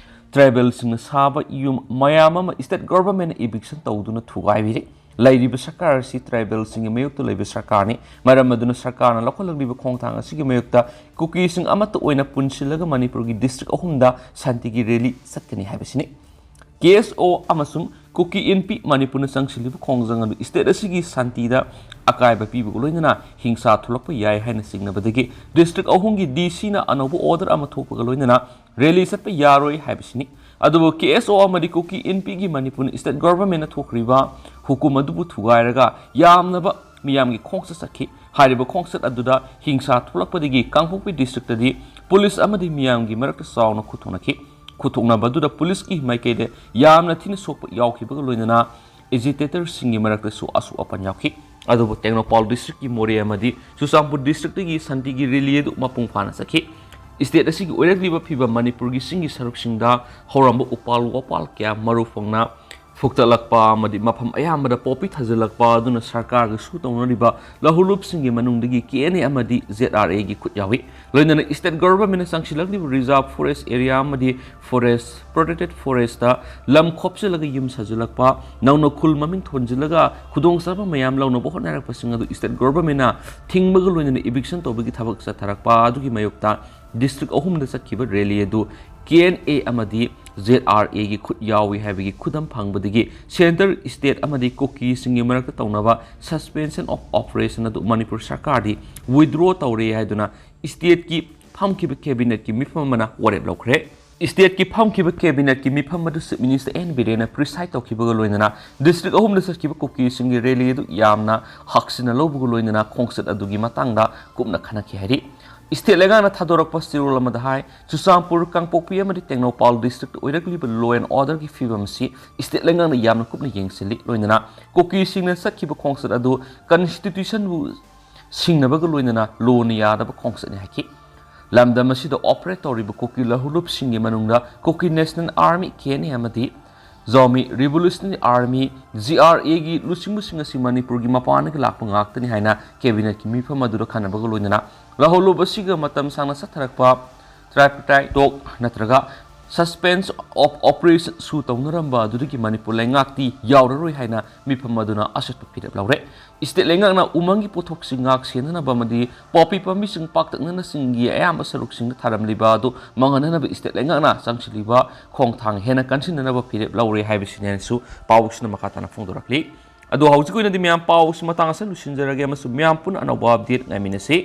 ꯇ꯭ꯔꯥꯏꯕꯦꯜꯁꯤꯡꯅ ꯁꯥꯕ ꯌꯨꯝ ꯃꯌꯥꯝ ꯑꯃ ꯁ꯭ꯇꯦꯠ ꯒꯚꯔꯟꯃꯦꯟꯠꯅ ꯏꯚꯤꯛꯁꯟ ꯇꯧꯗꯨꯅ ꯊꯨꯒꯥꯏꯕꯤꯔꯤ꯫ ꯂꯩꯔꯤꯕ ꯁꯔꯀꯥꯔ ꯑꯁꯤ ꯇ꯭ꯔꯥꯏꯕꯦꯜꯁꯤꯡꯒꯤ ꯃꯥꯌꯣꯛꯇ ꯂꯩꯕ ꯁꯔꯀꯥꯔꯅꯤ꯫ ꯃꯔꯝ ꯑꯗꯨꯅ ꯁꯔꯀꯥꯔꯅ ꯂꯧꯈꯠꯂꯛꯂꯤꯕ ꯈꯣꯡꯊꯥꯡ ꯑꯁꯤꯒꯤ ꯃꯥꯌꯣꯛꯇ ꯀꯨꯀꯤꯁꯤꯡ ꯑꯃꯠꯇ ꯑꯣꯏꯅ ꯄꯨꯟꯁꯤꯜꯂꯒ ꯃꯅꯤꯄꯨꯔꯒꯤ ꯗꯤꯁꯇ꯭ꯔꯤꯛ ꯑꯍꯨꯝꯗ ꯁꯥꯟꯇꯤꯒꯤ ꯔꯦꯂꯤ ꯆꯠꯀꯅꯤ ꯍꯥꯏꯕꯁꯤꯅꯤ꯫ ꯀꯦ ꯑꯦꯁ ꯑꯣ ꯑꯃꯁꯨꯡ ꯀꯨꯀꯤ ꯏꯟꯄꯤ ꯃꯅꯤꯄꯨꯔꯅ ꯆꯪꯁꯤꯜꯂꯤꯕ ꯈꯣꯡꯖꯪ ꯑꯗꯨ ꯁ꯭ꯇꯦꯠ ꯑꯁꯤꯒꯤ ꯁꯥꯟꯇꯤꯗ ꯑꯀꯥꯏꯕ ꯄꯤꯕꯒ ꯂꯣꯏꯅꯅ ꯍꯤꯡꯁꯥ ꯊꯣꯛꯂꯛꯄ ꯌꯥꯏ ꯍꯥꯏꯅ ꯆꯤꯡꯅꯕꯗꯒꯤ ꯗꯤꯁꯇ꯭ꯔꯤꯛ ꯑꯍꯨꯝꯒꯤ ꯗꯤ ꯁꯤꯅ ꯑꯅꯧꯕ ꯑꯣꯔꯗꯔ ꯑꯃ ꯊꯣꯛꯄꯒ ꯂꯣꯏꯅꯅ ꯔꯦꯂꯤ ꯆꯠꯄ ꯌꯥꯔꯣꯏ ꯍꯥꯏꯕꯁꯤꯅꯤ꯫ ꯑꯗꯨꯕꯨ ꯀꯦ ꯑꯦꯁ ꯑꯣ ꯑꯃꯗꯤ ꯀꯨꯀꯤ ꯏꯟꯄꯤꯒꯤ ꯃꯅꯤꯄꯨꯔ ꯁ꯭ꯇꯦꯠ ꯒꯚꯔꯟꯃꯦꯟꯠꯅ ꯊꯣꯛꯈ꯭ꯔꯤꯕ ꯍꯨꯀꯨꯝ ꯑꯗꯨꯕꯨ ꯊꯨꯒꯥꯏꯔꯒ ꯌꯥꯝꯂꯕ ꯃꯤꯌꯥꯝꯒꯤ ꯈꯣꯡꯆꯠ ꯆꯠꯈꯤ꯫ ꯍꯥꯏꯔꯤꯕ ꯈꯣꯡꯆꯠ ꯑꯗꯨꯗ ꯍꯤꯡꯁꯥ ꯊꯣꯛꯂꯛꯄꯗꯒꯤ ꯀꯥꯡꯄꯣꯛꯄꯤ ꯗꯤꯁꯇ꯭ꯔꯤꯛꯇꯗꯤ ꯄꯨꯂꯤꯁ ꯑꯃꯗꯤ ꯃꯤꯌꯥꯝꯒꯤ ꯃꯔꯛꯇ ꯆꯥꯎꯅ ꯈꯨꯠꯊꯣꯛꯅꯈꯤ꯫ ꯈꯨꯠꯊꯣꯛꯅꯕ ꯑꯗꯨꯗ ꯄꯨꯂꯤꯁꯀꯤ ꯃꯥꯏꯀꯩꯗ ꯌꯥꯝꯅ ꯊꯤꯅ ꯁꯣꯛꯄ ꯌꯥꯎꯈꯤꯕꯒ ꯂꯣꯏꯅꯅ ꯑꯦꯖꯤꯇꯦꯇꯔꯁꯤꯡꯒꯤ ꯃꯔꯛꯇꯁꯨ ꯑꯁꯣꯛ ꯑꯄꯟ ꯌꯥꯎꯈꯤ꯫ ꯑꯗꯨꯕꯨ ꯇꯦꯡꯅꯧꯄꯥꯜ ꯗꯤꯁꯇ꯭ꯔꯤꯛꯀꯤ ꯃꯣꯔꯦ ꯑꯃꯗꯤ ꯆꯨꯔꯆꯥꯟꯄꯨꯔ ꯗꯤꯁꯇ꯭ꯔꯤꯛꯇꯒꯤ ꯁꯥꯟꯇꯤꯒꯤ ꯔꯦꯂꯤ ꯑꯗꯨ ꯃꯄꯨꯡ ꯐꯥꯅ ꯆꯠꯈꯤ꯫ ꯁ꯭ꯇꯦꯠ ꯑꯁꯤꯒꯤ ꯑꯣꯏꯔꯛꯂꯤꯕ ꯐꯤꯕꯝ, ꯃꯅꯤꯄꯨꯔꯒꯤ ꯆꯤꯡꯒꯤ ꯁꯔꯨꯛꯁꯤꯡꯗ ꯍꯧꯔꯝꯕ ꯎꯄꯥꯜ ꯋꯥꯄꯥꯜ ꯀꯌꯥ ꯃꯔꯨ ꯐꯪꯅ ꯐꯨꯛꯇꯠꯂꯛꯄ ꯑꯃꯗꯤ ꯃꯐꯝ ꯑꯌꯥꯝꯕꯗ ꯄꯣꯄꯤ ꯊꯥꯖꯤꯜꯂꯛꯄ ꯑꯗꯨꯅ ꯁꯔꯀꯥꯔꯒ ꯁꯨ ꯇꯧꯅꯔꯤꯕ ꯂꯧꯍꯨꯂꯨꯞꯁꯤꯡꯒꯤ ꯃꯅꯨꯡꯗꯒꯤ ꯀꯦ ꯑꯦꯟ ꯑꯦ ꯑꯃꯗꯤ ꯖꯦꯠ ꯑꯥꯔ ꯑꯦꯒꯤ ꯈꯨꯠ ꯌꯥꯎꯏ꯫ ꯂꯣꯏꯅꯅ state governmentꯅ ꯆꯪꯁꯤꯜꯂꯛꯂꯤꯕ reserve forest area ꯑꯃꯗꯤ forest, protected forestꯇ ꯂꯝ ꯈꯣꯞꯆꯤꯜꯂꯒ ꯌꯨꯝ ꯁꯥꯖꯤꯜꯂꯛꯄ, ꯅꯧꯅ ꯈꯨꯜ ꯃꯃꯤꯡ ꯊꯣꯟꯖꯤꯜꯂꯒ ꯈꯨꯗꯣꯡꯆꯥꯕ ꯃꯌꯥꯝ ꯂꯧꯅꯕ ꯍꯣꯠꯅꯔꯛꯄꯁꯤꯡ ꯑꯗꯨ state governmentꯅ ꯊꯤꯡꯕꯒ ꯂꯣꯏꯅꯅ eviction ꯇꯧꯕꯒꯤ ꯊꯕꯛ ꯆꯠꯊꯔꯛꯄ ꯑꯗꯨꯒꯤ ꯃꯥꯌꯣꯛꯇ district ꯑꯍꯨꯝꯗ ꯆꯠꯈꯤꯕ rally ꯑꯗꯨ ꯀꯦ ꯑꯦꯟ ꯑꯦ ꯑꯃꯗꯤ ꯖꯦꯠ ꯑꯥꯔ ꯑꯦꯒꯤ ꯈꯨꯠ ꯌꯥꯎꯏ ꯍꯥꯏꯕꯒꯤ ꯈꯨꯗꯝ ꯐꯪꯕꯗꯒꯤ centre, state ꯑꯃꯗꯤ ꯀꯨꯀꯤꯁꯤꯡꯒꯤ ꯃꯔꯛꯇ ꯇꯧꯅꯕ suspension of operation ꯑꯗꯨ ꯃꯅꯤꯄꯨꯔ ꯁꯔꯀꯥꯔꯗꯤ withdraw ꯇꯧꯔꯦ ꯍꯥꯏꯗꯨꯅ stateꯀꯤ ꯐꯝꯈꯤꯕ cabinetꯀꯤ ꯃꯤꯐꯝ ꯑꯃꯅ ꯋꯥꯔꯦꯞ ꯂꯧꯈ꯭ꯔꯦ꯫ Stateꯀꯤ ꯐꯝꯈꯤꯕ cabinetꯀꯤ ꯃꯤꯐꯝ ꯑꯗꯨ Chief Minister ꯑꯦꯟ ꯕꯤꯔꯦꯟꯅ preside ꯇꯧꯈꯤꯕꯒ ꯂꯣꯏꯅꯅ district ꯑꯍꯨꯝꯗ ꯆꯠꯈꯤꯕ ꯀꯨꯀꯤꯁꯤꯡꯒꯤ rally ꯑꯗꯨ ꯌꯥꯝꯅ ꯍꯛꯁꯤꯟꯅ ꯂꯧꯕꯒ ꯂꯣꯏꯅꯅ ꯈꯣꯡꯆꯠ ꯑꯗꯨꯒꯤ ꯃꯇꯥꯡꯗ ꯀꯨꯞꯅ ꯈꯟꯅꯈꯤ ꯍꯥꯏꯔꯤ꯫ State ꯂꯩꯉꯥꯛꯅ ꯊꯥꯗꯣꯔꯛꯄ ꯆꯦꯔꯣꯜ ꯑꯃꯗ ꯍꯥꯏ, ꯆꯨꯔꯆꯥꯟꯄꯨꯔ, ꯀꯥꯡꯄꯣꯛꯄꯤ ꯑꯃꯗꯤ ꯇꯦꯡꯅꯧꯄꯥꯜ district ꯑꯣꯏꯔꯛꯂꯤꯕ law and orderꯒꯤ ꯐꯤꯕꯝ ꯑꯁꯤ state ꯂꯩꯉꯥꯛꯅ ꯌꯥꯝꯅ ꯀꯨꯞꯅ ꯌꯦꯡꯁꯤꯜꯂꯤ꯫ ꯂꯣꯏꯅꯅ ꯀꯨꯀꯤꯁꯤꯡꯅ ꯆꯠꯈꯤꯕ ꯈꯣꯡꯆꯠ ꯑꯗꯨ constitutionꯕꯨ ꯁꯤꯡꯅꯕꯒ ꯂꯣꯏꯅꯅ lawꯅ ꯌꯥꯗꯕ ꯈꯣꯡꯆꯠꯅꯤ ꯍꯥꯏꯈꯤ꯫ ꯂꯝꯗꯝ ꯑꯁꯤꯗ operate ꯇꯧꯔꯤꯕ ꯀꯨꯀꯤ ꯂꯧꯍꯨꯂꯨꯞꯁꯤꯡꯒꯤ ꯃꯅꯨꯡꯗ Kuki National Army, K N A, ꯑꯃꯗꯤ Zomi Revolutionary Army, G R ꯑꯦꯒꯤ ꯂꯨꯆꯤꯡꯕꯁꯤꯡ ꯑꯁꯤ ꯃꯅꯤꯄꯨꯔꯒꯤ ꯃꯄꯥꯟꯗꯒꯤ ꯂꯥꯛꯄ ꯉꯥꯛꯇꯅꯤ ꯍꯥꯏꯅ cabinetꯀꯤ ꯃꯤꯐꯝ ꯑꯗꯨꯗ ꯈꯟꯅꯕꯒ ꯂꯣꯏꯅꯅ ꯂꯧꯍꯨꯂꯨꯞ ꯑꯁꯤꯒ ꯃꯇꯝ ꯁꯥꯡꯅ ꯆꯠꯊꯔꯛꯄ tripartite talk ꯅꯠꯇ꯭ꯔꯒ suspension of operation ꯁꯨ ꯇꯧꯅꯔꯝꯕ ꯑꯗꯨꯗꯒꯤ ꯃꯅꯤꯄꯨꯔ ꯂꯩꯉꯥꯛꯇꯤ ꯌꯥꯎꯔꯔꯣꯏ ꯍꯥꯏꯅ ꯃꯤꯐꯝ ꯑꯗꯨꯅ ꯑꯆꯦꯠꯄ ꯐꯤꯔꯦꯞ ꯂꯧꯔꯦ꯫ State ꯂꯩꯉꯥꯛꯅ ꯎꯃꯪꯒꯤ ꯄꯣꯠꯊꯣꯛꯁꯤꯡ ꯉꯥꯛ ꯁꯦꯟꯅꯅꯕ ꯑꯃꯗꯤ ꯄꯣꯄꯤ ꯄꯥꯝꯕꯤꯁꯤꯡ ꯄꯥꯛꯇꯛꯅꯅ ꯆꯤꯡꯒꯤ ꯑꯌꯥꯝꯕ ꯁꯔꯨꯛꯁꯤꯡꯗ ꯊꯥꯔꯝꯂꯤꯕ ꯑꯗꯨ ꯃꯥꯡꯍꯟꯅꯅꯕ state ꯂꯩꯉꯥꯛꯅ ꯆꯪꯁꯤꯜꯂꯤꯕ ꯈꯣꯡꯊꯥꯡ ꯍꯦꯟꯅ ꯀꯟꯁꯤꯟꯅꯅꯕ ꯐꯤꯔꯦꯞ ꯂꯧꯔꯦ ꯍꯥꯏꯕꯁꯤꯅꯁꯨ ꯄꯥꯎꯁꯤꯅ ꯃꯈꯥ ꯇꯥꯅ ꯐꯣꯡꯗꯣꯔꯛꯂꯤ꯫ ꯑꯗꯣ ꯍꯧꯖꯤꯛꯀꯤ ꯑꯣꯏꯅꯗꯤ ꯃꯌꯥꯝ ꯄꯥꯎꯁꯤ ꯃꯇꯥꯡ ꯑꯁꯤꯗ ꯂꯣꯏꯁꯤꯟꯖꯔꯒꯦ ꯑꯃꯁꯨꯡ ꯃꯌꯥꯝ ꯄꯨꯟꯅ ꯑꯅꯧꯕ update ꯉꯥꯏꯃꯤꯟꯅꯁꯤ꯫